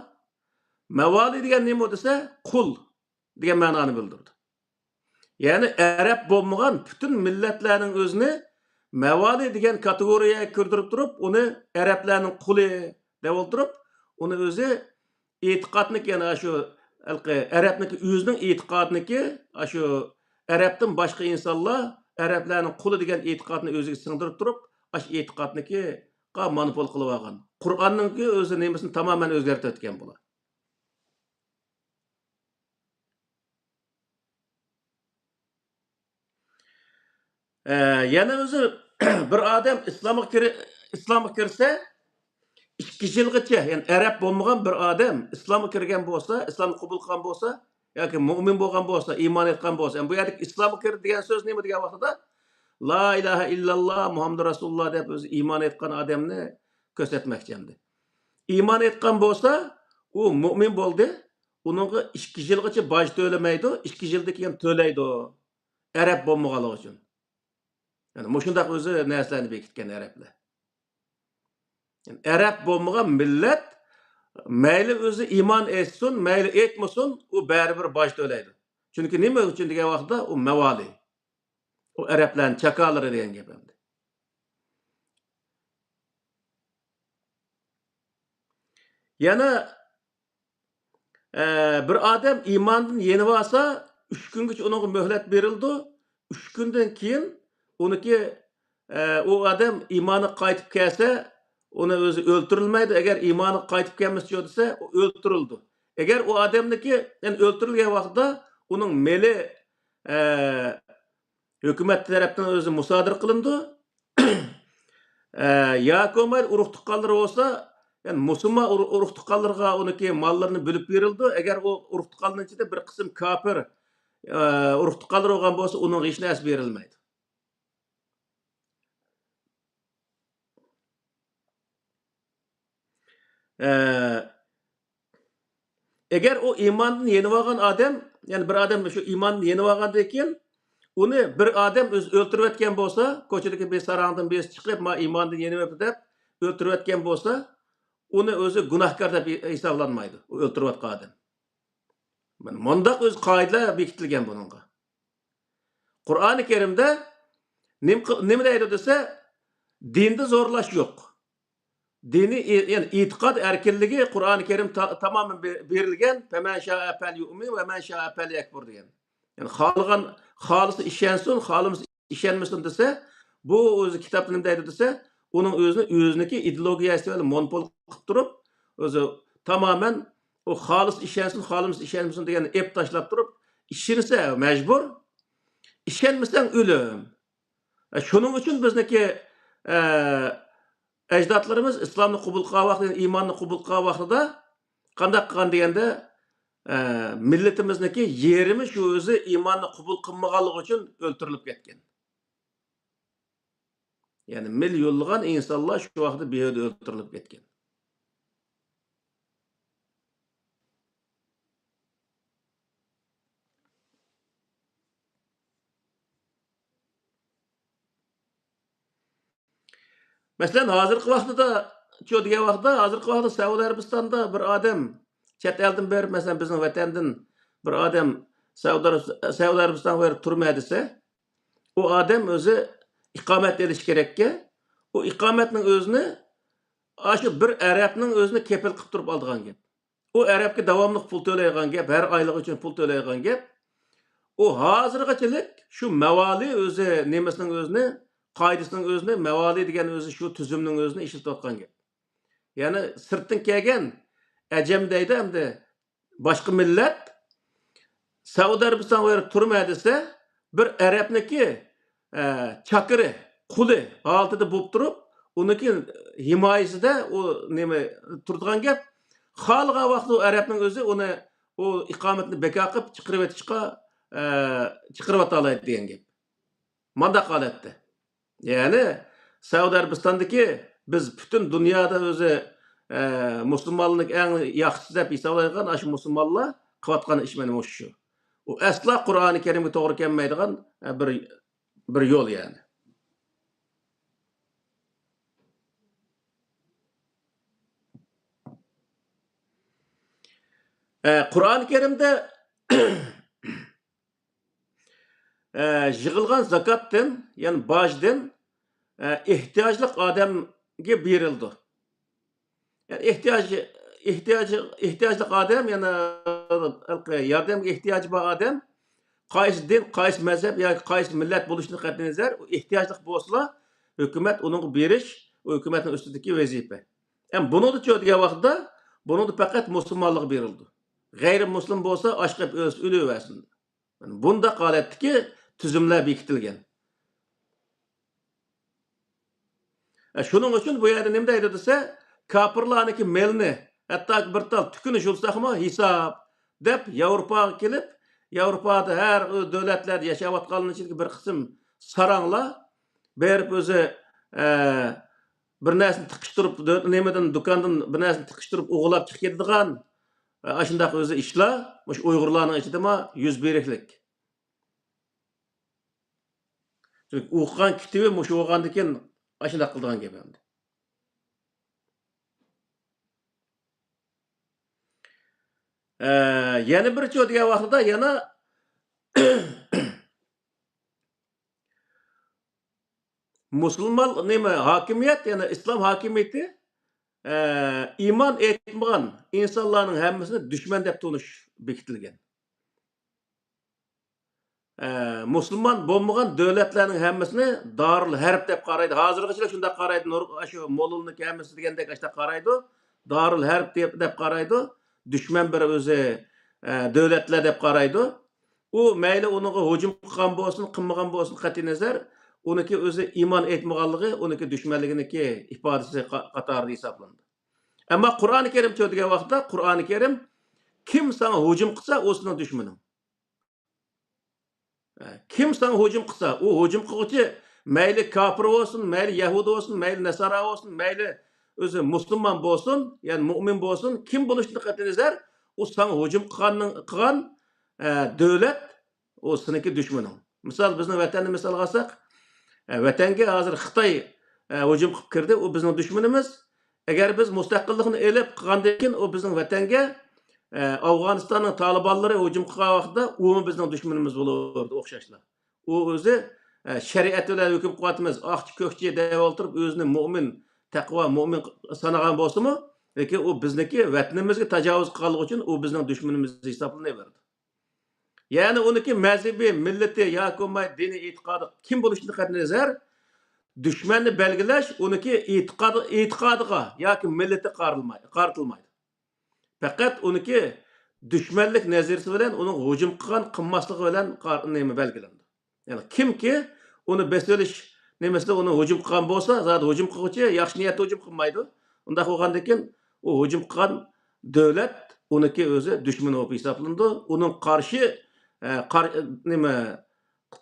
مەۋالى دېگەن نېمە دېسە، قۇل دېگەن مەنانى بىلدۈرىدۇ. يەنى ئەرەب بولمىغان پۈتۈن مىللەتلەرنىڭ ئۆزىنى مەۋالى دېگەن كاتېگورىيەگە كىردۈرۈپ تۇرۇپ، ئۇنى ئەرەبلەرنىڭ قۇلى دەپ ئولتۇرۇپ، ئۇنى ئۆزى ئېتىقادنىكى، يەنى ئاشۇ ھېلىقى ئەرەبنىكى ئۆزىنىڭ ئېتىقادىنىكى، ئاشۇ ئەرەبتىن باشقا ئىنسانلار ئەرەبلەرنىڭ قۇلى دېگەن ئېتىقادنى ئۆزىگە سىڭدۈرۈپ تۇرۇپ، ئاشۇ ئېتىقادنىكىغا مونوپول قىلىۋالغان. قۇرئاننىڭكى ئۆزى نېمىسىنى تامامەن ئۆزگەرتىۋەتكەن بۇلار. ئە، يەنە ئۆزى بىر ئادەم ئىسلامغا كىرى-، ئىسلامغا كىرسە، ئىككى يىلغىچە، يەنى ئەرەب بولمىغان بىر ئادەم ئىسلامغا كىرگەن بولسا، ئىسلامنى قوبۇل قىلغان بولسا، ياكى مۆمىن بولغان بولسا، ئىمان ئېيتقان بولسا، يەنى بۇ يەردىكى ئىسلامغا كىرىدۇ دېگەن سۆز نېمە دېگەن ۋاقتىدا، لا ئىلاھە ئىللاللا، مۇھەممەدۇر رەسۇلۇللا دەپ ئۆزى ئىمان ئېيتقان ئادەمنى كۆرسەتمەكچى ئەمدى. ئىمان ئېيتقان بولسا، ئۇ مۆمىن بولدى. ئۇنىڭغا ئىككى يىلغىچە باج تۆلىمەيدۇ، ئىككى يىلدىن كېيىن تۆلەيدۇ. ئەرەب بولمىغانلىقى ئۈچۈن. يەنى مۇشۇنداق ئۆزى نەرسىلەرنى بېكىتكەن ئەرەبلەر. يەنى ئەرەب بولمىغان مىللەت مەيلى ئۆزى ئىمان ئېيتسۇن، مەيلى ئېيتمىسۇن، ئۇ بەرىبىر باج تۆلەيدۇ. چۈنكى نېمە ئۈچۈن دېگەن ۋاقىتتا ئۇ مەۋالى. ئۇ ئەرەبلەرنىڭ چاكارلىرى دېگەن گەپ ئەمدى. يەنە، ئە، بىر ئادەم ئىماندىن يېنىۋالسا، ئۈچ كۈنگىچە ئۇنىڭغا مۆھلەت بېرىلىدۇ. ئۈچ كۈندىن كېيىن ئۇنىڭكى، ئە، ئۇ ئادەم ئىمانىغا قايتىپ كەلسە، ئۇنى ئۆزى ئۆلتۈرۈلمەيدۇ. ئەگەر ئىمانىغا قايتىپ كەلمىسىچۇ دېسە، ئۇ ئۆلتۈرۈلىدۇ. ئەگەر ئۇ ئادەمنىڭكى، يەنى ئۆلتۈرۈلگەن ۋاقتىدا ئۇنىڭ مېلى، ئە، ھۆكۈمەت تەرەپتىن ئۆزى مۇسادىرە قىلىنىدۇ. ئە، ياكى بولمايدۇ، ئۇرۇق تۇغقانلىرى بولسا، يەنى مۇسۇلمان ئۇرۇق، ئۇرۇق تۇغقانلىرىغا ئۇنىڭكى ماللىرىنى بۆلۈپ بېرىلىدۇ. ئەگەر ئۇ ئۇرۇق تۇغقاننىڭ ئىچىدە بىر قىسىم كاپىر، ئە، ئۇرۇق تۇغقانلىرى بولغان بولسا، ئۇنىڭغا ھېچ نەرسە بېرىلمەيدۇ. ئە، ئەگەر ئۇ ئىماندىن يېنىۋالغان ئادەم، يەنى بىر ئادەم شۇ ئىماندىن يېنىۋالغاندىن كېيىن، ئۇنى بىر ئادەم ئۆزى ئۆلتۈرۈۋەتكەن بولسا، كوچىدىكى بىر ساراڭدىن بىرسى چىقىپ، ما ئىماندىن يېنىۋېپتۇ دەپ ئۆلتۈرۈۋەتكەن بولسا، ئۇنى ئۆزى گۇناھكار دەپ ھېسابلانمايدۇ، ئۇ ئۆلتۈرۈۋاتقان ئادەم. مانا مۇنداق ئۆزى قائىدىلەر بېكىتىلگەن بۇنىڭغا. قۇرئانى كەرىمدە نېمە، نېمە دەيدۇ دېسە، دىندا زورلاش يوق. دىنىي ئې-، يەنى ئېتىقاد ئەركىنلىكى قۇرئانى كەرىم تا-، تامامەن بې-، بېرىلگەن. فَمَنْ شَاءَ فَلْيُؤْمِنْ وَمَنْ شَاءَ فَلْيَكْفُرْ دېگەن. يەنى خالىغان، خالىسى ئىشەنسۇن، خالىمىسا ئىشەنمىسۇن دېسە، بۇ ئۆزى كىتابتا نېمە دەيدۇ دېسە، ئۇنىڭ ئۆزىنى، ئۆزىنىڭكى ئىدېئولوگىيەسى بىلەن مونوپول قىلىپ تۇرۇپ، ئۆزى تامامەن ئۇ خالىسا ئىشەنسۇن، خالىمىسا ئىشەنمىسۇن دېگەننى ئېلىپ تاشلاپ تۇرۇپ، ئىشەنسە مەجبۇر، ئىشەنمىسەڭ ئۆلۈم. ئە، شۇنىڭ ئۈچۈن بىزنىڭكى، ئە، ئەجدادلىرىمىز ئىسلامنى قوبۇل قىلغان ۋاقتىدا، ئىماننى قوبۇل قىلغان ۋاقتىدا قانداق قىلغان دېگەندە، ئە، مىللىتىمىزنىڭكى يېرىمى شۇ ئۆزى ئىماننى قوبۇل قىلمىغانلىقى ئۈچۈن ئۆلتۈرۈلۈپ كەتكەن. يەنى مىليونلىغان ئىنسانلار شۇ ۋاقىتتا بىھۇدە ئۆلتۈرۈلۈپ كەتكەن. مەسىلەن، ھازىرقى ۋاقتىدا، چۇ دېگەن ۋاقىتتا، ھازىرقى ۋاقىتتا سەئۇدى ئەرەبىستاندا بىر ئادەم چەت ئەلدىن بېرىپ، مەسىلەن، بىزنىڭ ۋەتەندىن بىر ئادەم سەئۇدى ئەرەب-، سەئۇدى ئەرەبىستانغا بېرىپ تۇرىمەن دېسە، ئۇ ئادەم ئۆزى ئىقامەت ئېلىشى كېرەككەن. ئۇ ئىقامەتنىڭ ئۆزىنى ئاشۇ بىر ئەرەبنىڭ ئۆزىنى كېپىل قىلىپ تۇرۇپ ئالىدىغان گەپ. ئۇ ئەرەبكە داۋاملىق پۇل تۆلەيدىغان گەپ، ھەر ئايلىق ئۈچۈن پۇل تۆلەيدىغان گەپ. ئۇ ھازىرغىچىلىك شۇ مەۋالى ئۆزى نېمىسىنىڭ ئۆزىنى، قائىدىسىنىڭ ئۆزىنى، مەۋالى دېگەن ئۆزى شۇ تۈزۈمنىڭ ئۆزىنى ئىشلىتىۋاتقان گەپ. يەنى سىرتتىن كەلگەن ئەجەم دەيدۇ ئەمدى، باشقا مىللەت سەئۇدى ئەرەبىستانغا بېرىپ تۇرىمەن دېسە، بىر ئەرەبنىكى، ئە، چاكىرى، قۇلى ھالىتىدە بولۇپ تۇرۇپ، ئۇنىڭكى ھىمايىسىدە ئۇ نېمە تۇرىدىغان گەپ. خالىغان ۋاقىتتا ئۇ ئەرەبنىڭ ئۆزى ئۇنى، ئۇ ئىقامەتنى بىكار قىلىپ چىقىرىۋېتىشقا، ئە، چىقىرىۋېتەلەيدۇ دېگەن گەپ. مانداق ھالەتتە. يەنى سەئۇدى ئەرەبىستاندىكى بىز پۈتۈن دۇنيادا ئۆزى، ئە، مۇسۇلمانلىق ئەڭ ياخشىسى دەپ ھېسابلايدىغان ئاشۇ مۇسۇلمانلار قىلىۋاتقان ئىش مانا مۇشۇ شۇ. ئۇ ئەسلا قۇرئانى كەرىمگە توغرا كەلمەيدىغان، ئە، بىر، بىر يول يەنى. ئە، قۇرئانى كەرىمدە ئە، يىغىلغان زاكاتتىن، يەنى باجدىن، ئە، ئېھتىياجلىق ئادەمگە بېرىلىدۇ. يەنى ئېھتىياج، ئېھتىياج، ئېھتىياجلىق ئادەم، يەنى ھېلىقى ياردەمگە ئېھتىياجى بار ئادەم، قايسى دىن، قايسى مەزھەپ ياكى قايسى مىللەت بولۇشىدىن قەتئىينەزەر، ئۇ ئېھتىياجلىق بولسىلا، ھۆكۈمەت ئۇنىڭغا بېرىش، ئۇ ھۆكۈمەتنىڭ ئۈستىدىكى ۋەزىپە. ئەمما بۇنىڭدىچۇ دېگەن ۋاقىتتا، بۇنىڭدا پەقەت مۇسۇلمانلارغا بېرىلىدۇ. غەيرىي مۇسۇلمان بولسا، ئاچ قېلىپ ئۆلسە ئۆلۈۋەرسۇن. بۇنداق ھالەتتىكى تۈزۈملەر بېكىتىلگەن. ئە، شۇنىڭ ئۈچۈن بۇ يەردە نېمە دەيدۇ دېسە، كاپىرلارنىڭكى مېلىنى، ھەتتاكى بىر تال تۈكۈنى يۇلساقمۇ ھېساب دەپ، ياۋروپاغا كېلىپ، ياۋروپادا ھەر دۆلەتلەردە ياشاۋاتقانلارنىڭ ئىچىدىكى بىر قىسىم ساراڭلار بېرىپ ئۆزى، ئە، بىر نەرسىنى تىقىشتۇرۇپ، دۆ-، نېمىدىن، دۇكاندىن بىر نەرسىنى تىقىشتۇرۇپ ئوغرىلاپ چىقىپ كېتىدىغان، ئە، ئاشۇنداق ئۆزى ئىشلار مۇشۇ ئۇيغۇرلارنىڭ ئىچىدىمۇ يۈز بېرىكلىك. چۈنكى ئوقۇغان كىتابى مۇشۇ بولغاندىكىن ئاشۇنداق قىلىدىغان گەپ ئەمدى. ئە، يەنە بىر چۇ دېگەن ۋاقتىدا يەنە مۇسۇلمان نېمە ھاكىمىيەت، يەنى ئىسلام ھاكىمىيىتى ئە، ئىمان ئېيتمىغان ئىنسانلارنىڭ ھەممىسىنى دۈشمەن دەپ تونۇش بېكىتىلگەن. ئە، مۇسۇلمان بولمىغان دۆلەتلەرنىڭ ھەممىسىنى دارۇل ھەرب دەپ قارايدۇ. ھازىرغىچىلا شۇنداق قارايدۇ. نۇر-، شۇ موللىنىڭكى ھەممىسى دېگەندەك ئاشۇنداق قارايدۇ. دارۇل ھەرب دەپ، دەپ قارايدۇ. دۈشمەن بىر ئۆزى، ئە، دۆلەتلەر دەپ قارايدۇ. ئۇ مەيلى ئۇنىڭغا ھۇجۇم قىلغان بولسۇن، قىلمىغان بولسۇن، قەتئىينەزەر، ئۇنىڭكى ئۆزى ئىمان ئېيتمىغانلىقى ئۇنىڭكى دۈشمەنلىكىنىڭكى ئىپادىسى قا-، قاتارىدا ھېسابلىنىدۇ. ئەمما قۇرئانى كەرىمچۇ دېگەن ۋاقىتتا، قۇرئانى كەرىم، كىم ساڭا ھۇجۇم قىلسا، ئۇ سېنىڭ دۈشمىنىڭ. كىم ساڭا ھۇجۇم قىلسا، ئۇ ھۇجۇم قىلغۇچى مەيلى كاپىر بولسۇن، مەيلى يەھۇدىي بولسۇن، مەيلى نەسارا بولسۇن، مەيلى ئۆزى مۇسۇلمان بولسۇن، يەنى مۇئمىن بولسۇن، كىم بولۇشىدىن قەتئىينەزەر، ئۇ ساڭا ھۇجۇم قىلغاننىڭ، قىلغان، ئە، دۆلەت، ئۇ سېنىڭكى دۈشمىنىڭ. مىسال، بىزنىڭ ۋەتەننى مىسالغا ئالساق، ئە، ۋەتەنگە ھازىر خىتاي، ئە، ھۇجۇم قىلىپ كىردى، ئۇ بىزنىڭ دۈشمىنىمىز. ئەگەر بىز مۇستەقىللىقنى ئېلىپ قىلغاندىن كېيىن، ئۇ بىزنىڭ ۋەتەنگە، ئە، ئافغانىستاننىڭ تالىبانلىرى ھۇجۇم قىلغان ۋاقىتتا، ئۇمۇ بىزنىڭ دۈشمىنىمىز بولۇردى ئوخشاشلا. ئۇ ئۆزى، ئە، شەرىئەت بىلەن ھۆكۈم قىلىۋاتىمىز، ئاقچى كۆكچى دەپ ئولتۇرۇپ، ئۆزىنى مۇئمىن، تەقۋا مۇئمىن سانىغان بولسىمۇ، لېكىن ئۇ بىزنىڭكى ۋەتىنىمىزگە تاجاۋۇز قىلغانلىقى ئۈچۈن ئۇ بىزنىڭ دۈشمىنىمىز ھېسابلىنىۋېرىدۇ. يەنى ئۇنىڭكى مەزھىپى، مىللىتى ياكى بولماي دىنىي ئېتىقادى كىم بولۇشىدىن قەتئىينەزەر، دۈشمەننى بەلگىلەش ئۇنىڭكى ئېتىقادى، ئېتىقادىغا ياكى مىللىتىگە قارىلماي-، قارىتىلمايدۇ. پەقەت ئۇنىڭكى دۈشمەنلىك نەزەرىيىسى بىلەن ئۇنىڭ ھۇجۇم قىلغان، قىلماسلىقى بىلەن قار-، نېمە بەلگىلىنىدۇ. يەنى كىمكى ئۇنى بېسىۋېلىش نېمىسىدە ئۇنى ھۇجۇم قىلغان بولسا، زادى ھۇجۇم قىلغۇچى ياخشى نىيەتتە ھۇجۇم قىلمايدۇ. ئۇنداق بولغاندىن كېيىن ئۇ ھۇجۇم قىلغان دۆلەت ئۇنىڭكى ئۆزى دۈشمىنى بولۇپ ھېسابلىنىدۇ. ئۇنىڭ قارشى، ئە، قار-، نېمە،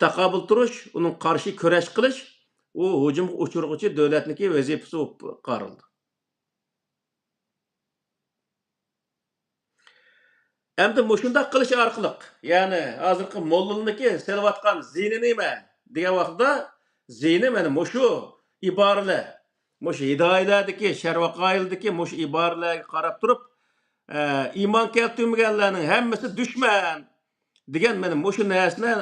تاقابىل تۇرۇش، ئۇنىڭ قارشى كۈرەش قىلىش، ئۇ ھۇجۇمغا ئۇچرىغۇچى دۆلەتنىڭكى ۋەزىپىسى بولۇپ قارىلىدۇ. ئەمدى مۇشۇنداق قىلىش ئارقىلىق، يەنى ھازىرقى موللىلارنىڭكى سېلىۋاتقان زىيىنى نېمە دېگەن ۋاقىتتا، زىيىنى مانا مۇشۇ ئىبارىلەر، مۇشۇ ھىدايىلەردىكى، شەرۋەقايىلدىكى مۇشۇ ئىبارىلەرگە قاراپ تۇرۇپ، ئە، ئىمان كەلتۈرمىگەنلەرنىڭ ھەممىسى دۈشمەن دېگەن مانا مۇشۇ نەرسىنى،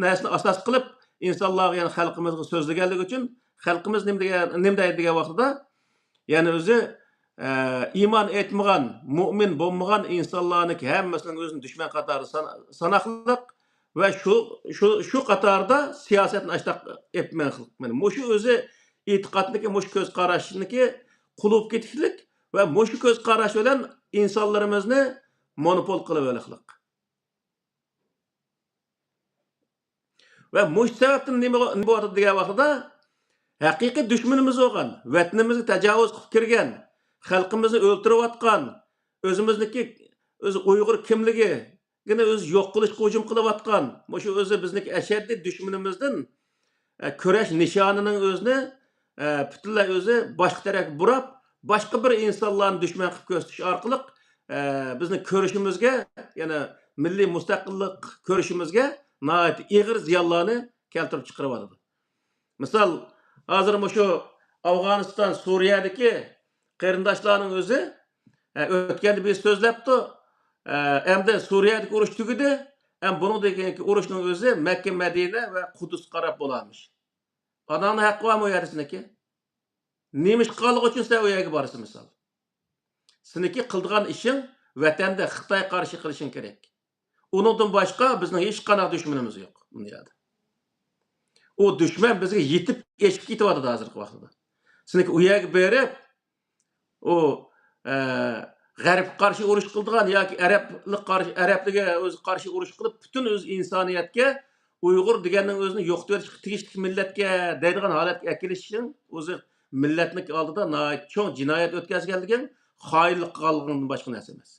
نەرسىنى ئاساس قىلىپ، ئىنسانلارغا، يەنى خەلقىمىزگە سۆزلىگەنلىكى ئۈچۈن، خەلقىمىز نېمە دېگەن، نېمە دەيدۇ دېگەن ۋاقتىدا، يەنى ئۆزى، ئە، ئىمان ئېيتمىغان، مۇئمىن بولمىغان ئىنسانلارنىڭكى ھەممىسىنىڭ ئۆزىنى دۈشمەن قاتارىدا سان-، ساناقلىق ۋە شۇ، شۇ، شۇ قاتاردا سىياسەتنى ئاشتاق ئېلىپ مېڭىقلىق. مانا مۇشۇ ئۆزى ئېتىقادنىكى، مۇشۇ كۆز قاراشنىكى قۇلۇپ كېتىكلىك ۋە مۇشۇ كۆز قاراش بىلەن ئىنسانلىرىمىزنى مونوپول قىلىۋېلىقلىق. ۋە مۇشۇ سەۋەبتىن نېمە، نېمە بولۇۋاتىدۇ دېگەن ۋاقتىدا، ھەقىقىي دۈشمىنىمىز بولغان، ۋەتىنىمىزگە تاجاۋۇز قىلىپ كىرگەن، خەلقىمىزنى ئۆلتۈرۈۋاتقان، ئۆزىمىزنىڭكى ئۆزى ئۇيغۇر كىملىكىنى ئۆزى يوق قىلىشقا ھۇجۇم قىلىۋاتقان، مۇشۇ ئۆزى بىزنىڭكى ئەشەددىي دۈشمىنىمىزدىن، ئە، كۈرەش نىشانىنىڭ ئۆزىنى، ئە، پۈتۈنلەي ئۆزى باشقا تەرەپكە بۇراپ، باشقا بىر ئىنسانلارنى دۈشمەن قىلىپ كۆرسىتىش ئارقىلىق، ئە، بىزنىڭ كۈرىشىمىزگە، يەنى مىللىي مۇستەقىللىق كۈرىشىمىزگە ناھايىتى ئېغىر زىيانلارنى كەلتۈرۈپ چىقىرىۋاتىدۇ. مىسال، ھازىر مۇشۇ ئافغانىستان، سۈرىيەدىكى قېرىنداشلارنىڭ ئۆزى، ئە، ئۆتكەندە بىز سۆزلەپتۇ، ئە، ئەمدى سۈرىيەدىكى ئۇرۇش تۈگىدى، ئەم بۇنىڭدىن كېيىنكى ئۇرۇشنىڭ ئۆزى مەككە، مەدىنە ۋە قۇدۇسقا قاراپ بولارمىش. ئاناڭنىڭ ھەققى بارمۇ ئۇ يەردە سېنىڭكى؟ نېمە ئىش قىلغانلىقى ئۈچۈن سەن ئۇ يەرگە بارىسەن، مىسال؟ سېنىڭكى قىلىدىغان ئىشىڭ ۋەتەندە خىتايغا قارشى قىلىشىڭ كېرەك. ئۇنىڭدىن باشقا بىزنىڭ ھېچقانداق دۈشمىنىمىز يوق دۇنيادا. ئۇ دۈشمەن بىزگە يېتىپ ئېشىپ كېتىۋاتىدۇ ھازىرقى ۋاقىتتا. سېنىڭكى ئۇ يەرگە بېرىپ، ئۇ، ئە، غەربكە قارشى ئۇرۇش قىلىدىغان ياكى ئەرەبلىك قارشى، ئەرەبلىككە ئۆزى قارشى ئۇرۇش قىلىپ، پۈتۈن ئۆز ئىنسانىيەتكە ئۇيغۇر دېگەننىڭ ئۆزىنى يوقىتىۋېتىشقا تېگىشلىك مىللەتكە دەيدىغان ھالەتكە ئەكېلىشىڭ ئۆزى مىللەتنىڭ ئالدىدا ناھايىتى چوڭ جىنايەت ئۆتكەزگەنلىكىڭ، خائىنلىق قىلغانلىقىڭدىن باشقا نەرسە ئەمەس.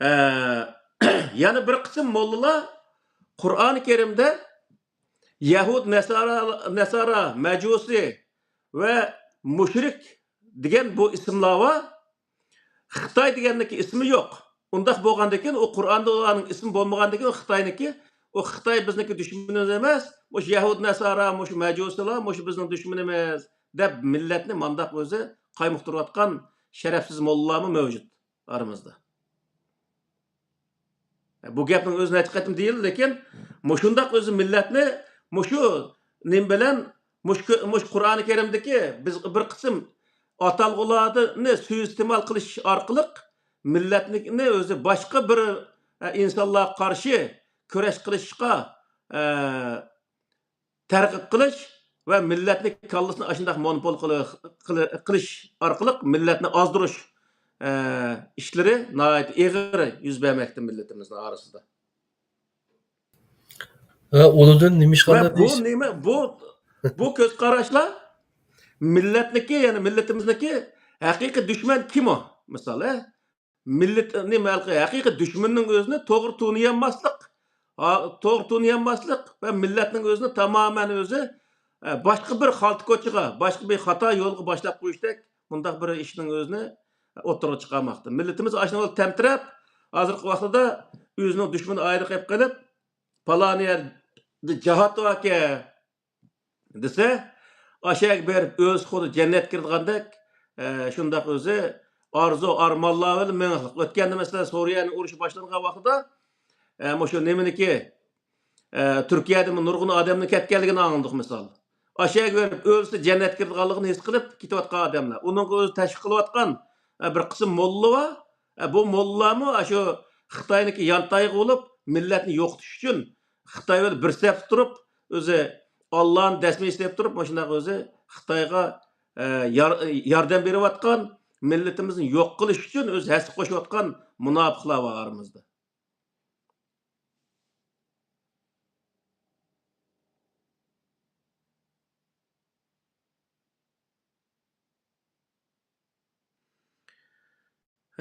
ئە، يەنە بىر قىسىم موللىلار قۇرئانى كەرىمدە يەھۇد، نەسارا، نەسارا، مەجۇسى ۋە مۇشرىك دېگەن بۇ ئىسىملار بار. خىتاي دېگەننىڭكى ئىسمى يوق. ئۇنداق بولغاندىكىن، ئۇ قۇرئاندا ئۇلارنىڭ ئىسمى بولمىغاندىكىن، ئۇ خىتاينىڭكى، ئۇ خىتاي بىزنىڭكى دۈشمىنىمىز ئەمەس، مۇشۇ يەھۇد، نەسارا، مۇشۇ مەجۇسىلار، مۇشۇ بىزنىڭ دۈشمىنىمىز دەپ مىللەتنى مانداق ئۆزى قايمۇقتۇرۇۋاتقان شەرەپسىز موللىلارمۇ مەۋجۇت ئارىمىزدا. بۇ گەپنىڭ ئۆزى نەچچە قېتىم دېيىلدى، لېكىن مۇشۇنداق ئۆزى مىللەتنى مۇشۇ نېمە بىلەن، مۇشۇ، مۇشۇ قۇرئانى كەرىمدىكى بىز بىر قىسىم ئاتالغۇلارنى سۇيىئىستېمال قىلىش ئارقىلىق مىللەتنى ئۆزى باشقا بىر، ئە، ئىنسانلارغا قارشى كۈرەش قىلىشقا، ئە، تەرغىب قىلىش ۋە مىللەتنى كاللىسىنى ئاشۇنداق مونوپول قىلى-، قىلى-، قىلىش ئارقىلىق مىللەتنى ئازدۇرۇش، ئە، ئىشلىرى ناھايىتى ئېغىر يۈز بەرمەكتە مىللىتىمىزنىڭ ئارىسىدا. ھە، ئۇنىڭدىن نېمە ۋە ئىشقالدى بۇ دېيىش؟ نېمە، بۇ، بۇ كۆز قاراشلار مىللەتنىكى، يەنى مىللىتىمىزنىكى ھەقىقىي دۈشمەن كىم ئۇ؟ مىسال، ھە؟ مىللەت، نېمە، ھەقىقىي دۈشمەننىڭ ئۆزىنى توغرا تونۇيالماسلىق، ھا، توغرا تونۇيالماسلىق ۋە مىللەتنىڭ ئۆزىنى تامامەن ئۆزى، ئە، باشقا بىر خالتا كوچىغا، باشقا بىر خاتا يولغا باشلاپ قويۇشتەك مۇنداق بىر ئىشنىڭ ئۆزىنى ئوتتۇرىغا چىقارماقتا. مىللىتىمىز ئاشۇنىڭ بىلەن تەمتىرەپ، ھازىرقى ۋاقتىدا ئۆزىنىڭ دۈشمىنى ئايرىق قىلىپ قېلىپ، پالان يەردە جىھاد باركەن دېسە، ئاشۇ يەرگە بېرىپ ئۆلسە خۇددى جەننەتكە كىرىدىغاندەك، ئە، شۇنداق ئۆزى ئارزۇ ئارمانلار بىلەن مېڭىقلىق. ئۆتكەندە، مەسىلەن، سورىيەنىڭ ئۇرۇشى باشلانغان ۋاقتىدا، ئە، مۇشۇ نېمىنىكى، ئە، تۈركىيەدىمۇ نۇرغۇن ئادەمنىڭ كەتكەنلىكىنى ئاڭلىدۇق، مىسال. ئاشۇ يەرگە بېرىپ ئۆلسە جەننەتكە كىرىدىغانلىقىنى ھېس قىلىپ كېتىۋاتقان ئادەملەر. ئۇنىڭغا ئۆزى تەشۋىق قىلىۋاتقان، ئە، بىر قىسىم موللا بار. ئە، بۇ موللىلارمۇ ئاشۇ خىتاينىڭكى يانتايىقى بولۇپ، مىللەتنى يوقىتىش ئۈچۈن، خىتاي بىلەن بىر سەپتە تۇرۇپ، ئۆزى ئاللانى دەسمىيە ئىشلەپ تۇرۇپ، مۇشۇنداق ئۆزى خىتايغا، ئە، يار-، ياردەم بېرىۋاتقان، مىللىتىمىزنى يوق قىلىش ئۈچۈن ئۆزى ھەسسە قوشۇۋاتقان مۇناپىقلار بار ئارىمىزدا.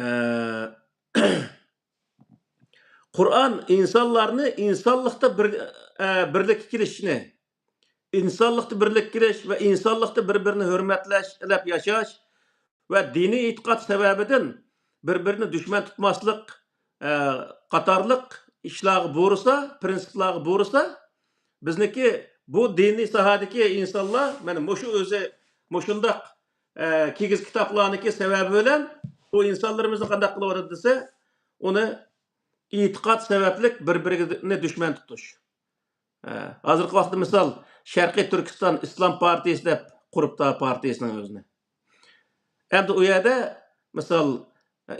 ئە، قۇرئان ئىنسانلارنى ئىنسانلىقتا بىر، ئە، بىرلىككە كېلىشنى، ئىنسانلىقتا بىرلىككە كېلىش ۋە ئىنسانلىقتا بىر-بىرىنى ھۆرمەتلەش، ئەدەپ ياشاش ۋە دىنىي ئېتىقاد سەۋەبىدىن بىر-بىرىنى دۈشمەن تۇتماسلىق، ئە، قاتارلىق ئىشلارغا بۇيرۇسا، پىرىنسىپلارغا بۇيرۇسا، بىزنىڭكى بۇ دىنىي ساھەدىكى ئىنسانلار، مانا، مۇشۇ ئۆزى، مۇشۇنداق، ئە، كىگىز كىتابلارنىڭكى سەۋەبى بىلەن بۇ ئىنسانلىرىمىزنى قانداق قىلىۋاتىدۇ دېسە، ئۇنى ئېتىقاد سەۋەبلىك بىر-بىرىنى دۈشمەن تۇتۇش. ئە، ھازىرقى ۋاقىتتا، مىسال، شەرقىي تۈركىستان ئىسلام پارتىيىسى دەپ قۇرۇپتا پارتىيىسىنىڭ ئۆزىنى. ئەمدى ئۇ يەردە، مىسال،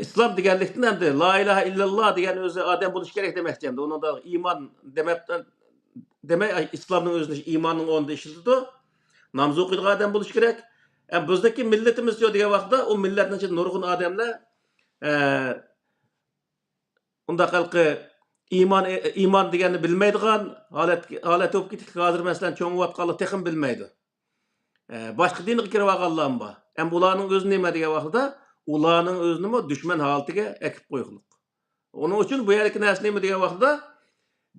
ئىسلام دېگەنلىكتىن ئەمدى لا ئىلاھە ئىللاللا دېگەن ئۆزى ئادەم بولۇش كېرەك دېمەكچى. ئەمدى ئۇنىڭدا ئىمان دېمەپ، دېمەي، ئىسلامنىڭ ئۆزىنى ئىماننىڭ ئورنىدا ئىشلىتىدۇ. ناماز ئوقۇيدىغان ئادەم بولۇش كېرەك. ئەمدى بىزدىكى مىللىتىمىز يوق دېگەن ۋاقىتتا ئۇ مىللەتنىڭ ئىچىدە نۇرغۇن ئادەملەر، ئە، ئۇنداق ھېلىقى ئىمان، ئىمان دېگەننى بىلمەيدىغان ھالەت، ھالەت بولۇپ كېتىپتۇ. ھازىر، مەسىلەن، چوڭىيىۋاتقانلار تېخىمۇ بىلمەيدۇ. ئە، باشقا دىنغا كىرىۋالغانلارمۇ بار. ئەمما ئۇلارنىڭ ئۆزى نېمە دېگەن ۋاقتىدا، ئۇلارنىڭ ئۆزىنىمۇ دۈشمەن ھالىتىگە ئەكىپ قويغۇلۇق. ئۇنىڭ ئۈچۈن بۇ يەردىكى نەرسە نېمە دېگەن ۋاقتىدا،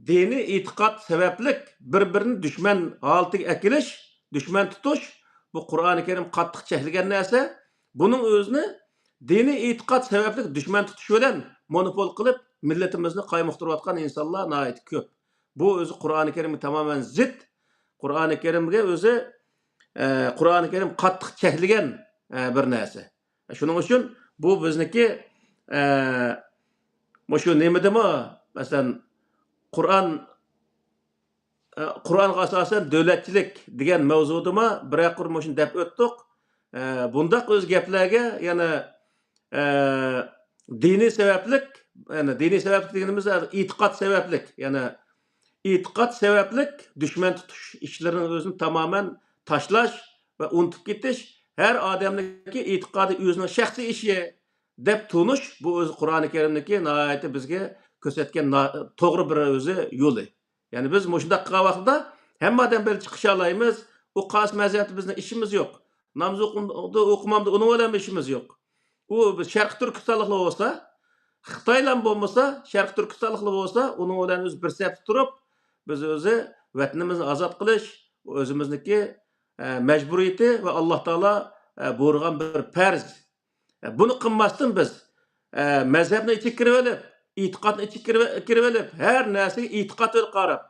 دىنىي ئېتىقاد سەۋەبلىك بىر-بىرىنى دۈشمەن ھالىتىگە ئەكېلىش، دۈشمەن تۇتۇش، بۇ قۇرئانى كەرىم قاتتىق چەكلىگەن نەرسە. بۇنىڭ ئۆزىنى دىنىي ئېتىقاد سەۋەبلىك دۈشمەن تۇتۇش بىلەن مونوپول قىلىپ، مىللىتىمىزنى قايمۇقتۇرۇۋاتقان ئىنسانلار ناھايىتى كۆپ. بۇ ئۆزى قۇرئانى كەرىمگە تامامەن زىت. قۇرئانى كەرىمگە ئۆزى، ئە، قۇرئانى كەرىم قاتتىق چەكلىگەن، ئە، بىر نەرسە. شۇنىڭ ئۈچۈن بۇ بىزنىڭكى، ئە، مۇشۇ نېمىدىمۇ، مەسىلەن، قۇرئان، ئە، قۇرئانغا ئاساسەن دۆلەتچىلىك دېگەن مەۋزۇدىمۇ بىرەر قۇر مۇشۇنى دەپ ئۆتتۇق. ئە، بۇنداق ئۆز گەپلەرگە يەنە، ئە، دىنىي سەۋەبلىك، يەنى دىنىي سەۋەبلىك دېگىنىمىز ئېتىقاد سەۋەبلىك، يەنى ئېتىقاد سەۋەبلىك دۈشمەن تۇتۇش ئىشلىرىنىڭ ئۆزىنى تامامەن تاشلاش ۋە ئۇنتۇپ كېتىش، ھەر ئادەمنىڭكى ئېتىقادى ئۆزىنىڭ شەخسىي ئىشى دەپ تونۇش، بۇ ئۆزى قۇرئانى كەرىمدىكى ناھايىتى بىزگە كۆرسەتكەن نا-، توغرا بىر ئۆزى يولى. يەنى بىز مۇشۇنداق قىلغان ۋاقىتتا ھەممە ئادەم بىلەن چىقىشالايمىز. ئۇ قايسى مەزھەپتە بىزنىڭ ئىشىمىز يوق. ناماز ئوقۇمدۇ، ئوقۇمامدۇ، ئۇنىڭ بىلەن ئىشىمىز يوق. ئۇ بىز شەرقىي تۈركىستانلىقلار بولسا، خىتايلار بولمىسا، شەرقىي تۈركىستانلىقلار بولسا، ئۇنىڭ بىلەن ئۆزى بىر سەپتە تۇرۇپ، بىز ئۆزى ۋەتىنىمىزنى ئازاد قىلىش، ئۆزىمىزنىڭكى، ئە، مەجبۇرىيىتى ۋە ئاللا تائالا، ئە، بۇيرۇغان بىر پەرز. ئە، بۇنى قىلماستىن بىز، ئە، مەزھەپنى ئىچىگە كىرىۋېلىپ، ئېتىقادنى ئىچىگە كىرىۋە-، كىرىۋېلىپ، ھەر نەرسىگە ئېتىقاد بىلەن قاراپ،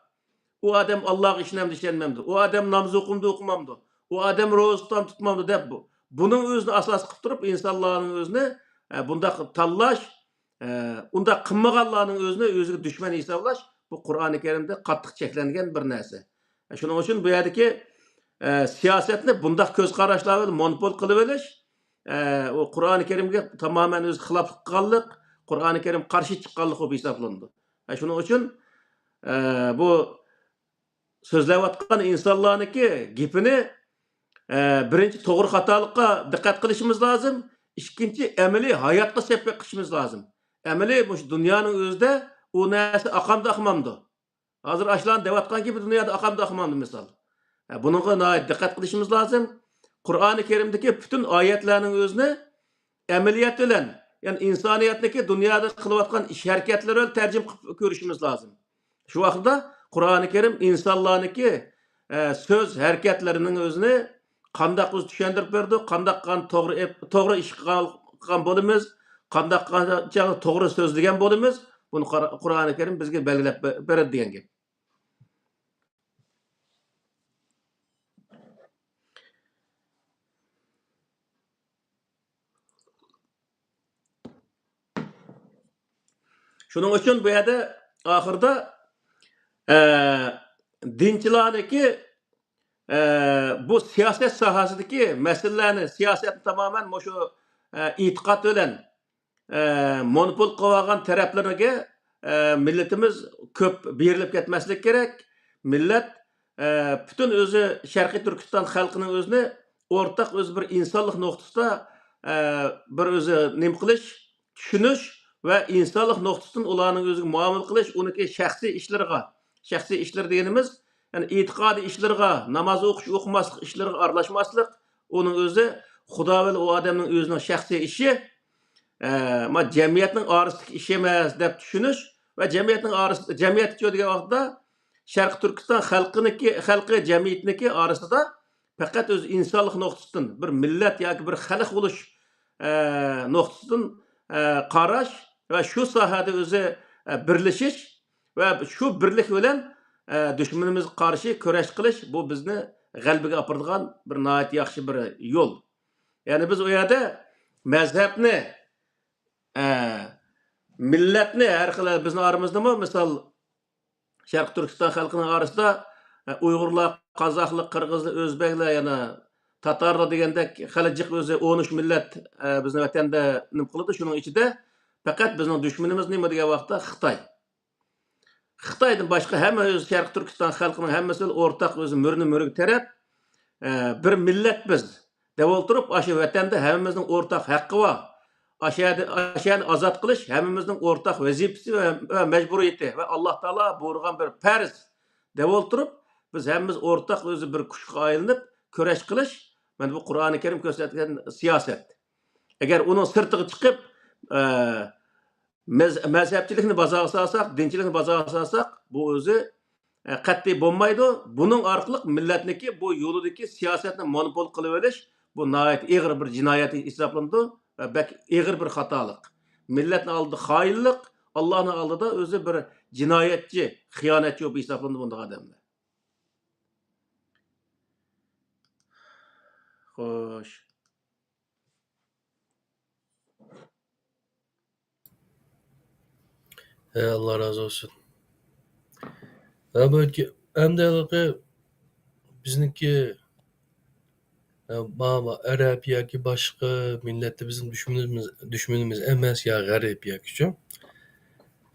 ئۇ ئادەم ئاللاغا ئىشىنەمدۇ، ئىشەنمەمدۇ، ئۇ ئادەم ناماز ئوقۇمدۇ، ئوقۇمامدۇ، ئۇ ئادەم روزا تۇتامدۇ، تۇتمامدۇ دەپ، بۇ، بۇنىڭ ئۆزىنى ئاساس قىلىپ تۇرۇپ، ئىنسانلارنىڭ ئۆزىنى، ئە، بۇنداق تاللاش، ئە، ئۇنداق قىلمىغانلارنىڭ ئۆزىنى ئۆزىگە دۈشمەن ھېسابلاش، بۇ قۇرئانى كەرىمدە قاتتىق چەكلەنگەن بىر نەرسە. شۇنىڭ ئۈچۈن بۇ يەردىكى، ئە، سىياسەتنى بۇنداق كۆز قاراشلار بىلەن مونوپول قىلىۋېلىش، ئە، ئۇ قۇرئانى كەرىمگە تامامەن ئۆزى خىلاپلىق قىلغانلىق، قۇرئانى كەرىم قارشى چىققانلىق بولۇپ ھېسابلىنىدۇ. ئە، شۇنىڭ ئۈچۈن، ئە، بۇ سۆزلەۋاتقان ئىنسانلارنىڭكى گېپىنى، ئە، بىرىنچى، توغرا خاتالىققا دىققەت قىلىشىمىز لازىم. ئىككىنچى، ئەمەلىي ھاياتقا سېلىپ بېقىشىمىز لازىم. ئەمەلىي مۇشۇ دۇنيانىڭ ئۆزىدە ئۇ نەرسە ئاقامدۇ، ئاقمامدۇ؟ ھازىر ئاشۇلارنى دەۋاتقان گېپى دۇنيادا ئاقامدۇ، ئاقمامدۇ مىسال؟ ھە، بۇنىڭغا ناھايىتى دىققەت قىلىشىمىز لازىم. قۇرئانى كەرىمدىكى پۈتۈن ئايەتلەرنىڭ ئۆزىنى ئەمەلىيەت بىلەن، يەنى ئىنسانىيەتنىڭكى دۇنيادا قىلىۋاتقان ئىش ھەرىكەتلىرى بىلەن تەرجىمە قىلىپ كۆرۈشىمىز لازىم. شۇ ۋاقىتتا قۇرئانى كەرىم ئىنسانلارنىڭكى، ئە، سۆز ھەرىكەتلىرىنىڭ ئۆزىنى قانداق ئۆزى چۈشەندۈرۈپ بېرىدۇ، قانداق قان توغرا ئېپ-، توغرا ئىش قىلغان بولىمىز، قانداق قانچە توغرا سۆزلىگەن بولىمىز، بۇنى قۇر-، قۇرئانى كەرىم بىزگە بەلگىلەپ بە-، بېرىدۇ دېگەن گەپ. شۇنىڭ ئۈچۈن بۇ يەردە ئاخىرىدا، ئە، دىنچىلارنىڭكى، ئە، بۇ سىياسەت ساھەسىدىكى مەسىلىلەرنى، سىياسەتنى تامامەن مۇشۇ، ئە، ئېتىقاد بىلەن، ئە، مونوپول قىلىۋالغان تەرەپلىرىگە، ئە، مىللىتىمىز كۆپ بېرىلىپ كەتمەسلىك كېرەك. مىللەت، ئە، پۈتۈن ئۆزى شەرقىي تۈركىستان خەلقىنىڭ ئۆزىنى ئورتاق ئۆزى بىر ئىنسانلىق نۇقتىسىدا، ئە، بىر ئۆزى نېمە قىلىش، چۈشىنىش ۋە ئىنسانلىق نۇقتىسىدىن ئۇلارنىڭ ئۆزىگە مۇئامىلە قىلىش، ئۇنىڭكى شەخسىي ئىشلىرىغا، شەخسىي ئىشلىرى دېگىنىمىز، يەنى ئېتىقادىي ئىشلىرىغا، ناماز ئوقۇش، ئوقۇماسلىق ئىشلىرىغا ئارىلاشماسلىق، ئۇنىڭ ئۆزى خۇدا بىلەن ئۇ ئادەمنىڭ ئۆزىنىڭ شەخسىي ئىشى، ئە، ما جەمئىيەتنىڭ ئارىسىدىكى ئىش ئەمەس دەپ چۈشىنىش ۋە جەمئىيەتنىڭ ئارىسىدا، جەمئىيەتچۇ دېگەن ۋاقىتتا شەرقىي تۈركىستان خەلقىنىڭكى، خەلقى جەمئىيىتىنىڭكى ئارىسىدا پەقەت ئۆزى ئىنسانلىق نۇقتىسىدىن، بىر مىللەت ياكى بىر خەلق بولۇش، ئە، نۇقتىسىدىن، ئە، قاراش ۋە شۇ ساھەدە ئۆزى، ئە، بىرلىشىش ۋە شۇ بىرلىك بىلەن، ئە، دۈشمىنىمىزگە قارشى كۈرەش قىلىش، بۇ بىزنى غەلىبىگە ئاپىرىدىغان بىر ناھايىتى ياخشى بىر يول. يەنى بىز ئۇ يەردە مەزھەپنى، ئە، مىللەتنى ھەر خىل بىزنىڭ ئارىمىزدىمۇ، مىسال، شەرقىي تۈركىستان خەلقىنىڭ ئارىسىدا، ئە، ئۇيغۇرلار، قازاقلار، قىرغىزلار، ئۆزبەكلەر، يەنە تاتارلار دېگەندەك خېلى جىق ئۆزى ئون ئۈچ مىللەت، ئە، بىزنىڭ ۋەتەندە نېمە قىلىدۇ. شۇنىڭ ئىچىدە پەقەت بىزنىڭ دۈشمىنىمىز نېمە دېگەن ۋاقىتتا خىتاي. خىتايدىن باشقا ھەممە ئۆزى شەرقىي تۈركىستان خەلقىنىڭ ھەممىسى بىلەن ئورتاق ئۆزى مۈرىنى مۈرىگە تىرەپ، ئە، بىر مىللەت بىز دەپ ئولتۇرۇپ، ئاشۇ ۋەتەندە ھەممىمىزنىڭ ئورتاق ھەققى بار. ئاشۇ يەردە، ئاشۇ يەرنى ئازاد قىلىش ھەممىمىزنىڭ ئورتاق ۋەزىپىسى ۋە، ۋە مەجبۇرىيىتى ۋە ئاللا تائالا بۇيرۇغان بىر پەرز دەپ ئولتۇرۇپ، بىز ھەممىمىز ئورتاق ئۆزى بىر كۈچكە ئايلىنىپ كۈرەش قىلىش، مانا بۇ قۇرئانى كەرىم كۆرسەتكەن سىياسەت. ئەگەر ئۇنىڭ سىرتىغا چىقىپ، ئە، مەز-، مەزھەپچىلىكنى بازارغا سالساق، دىنچىلىكنى بازارغا سالساق، بۇ ئۆزى، ئە، قەتئىي بولمايدۇ. بۇنىڭ ئارقىلىق مىللەتنىڭكى بۇ يولىدىكى سىياسەتنى مونوپول قىلىۋېلىش، بۇ ناھايىتى ئېغىر بىر جىنايەت ھېسابلىنىدۇ ۋە بەك ئېغىر بىر خاتالىق. مىللەتنىڭ ئالدىدا خائىنلىق، ئاللانىڭ ئالدىدا ئۆزى بىر جىنايەتچى، خىيانەتچى بولۇپ ھېسابلىنىدۇ بۇنداق ئادەملەر. خوش. ھە، ئاللا رازى بولسۇن. ھە، بۇ ئۆتكە-، ئەمدى ھېلىقى بىزنىڭكى، ھە، ما-، ما-، ئەرەب ياكى باشقا مىللەتتە بىزنىڭ دۈشمىنىمىز، دۈشمىنىمىز ئەمەس، يا غەرب ياكى شۇ.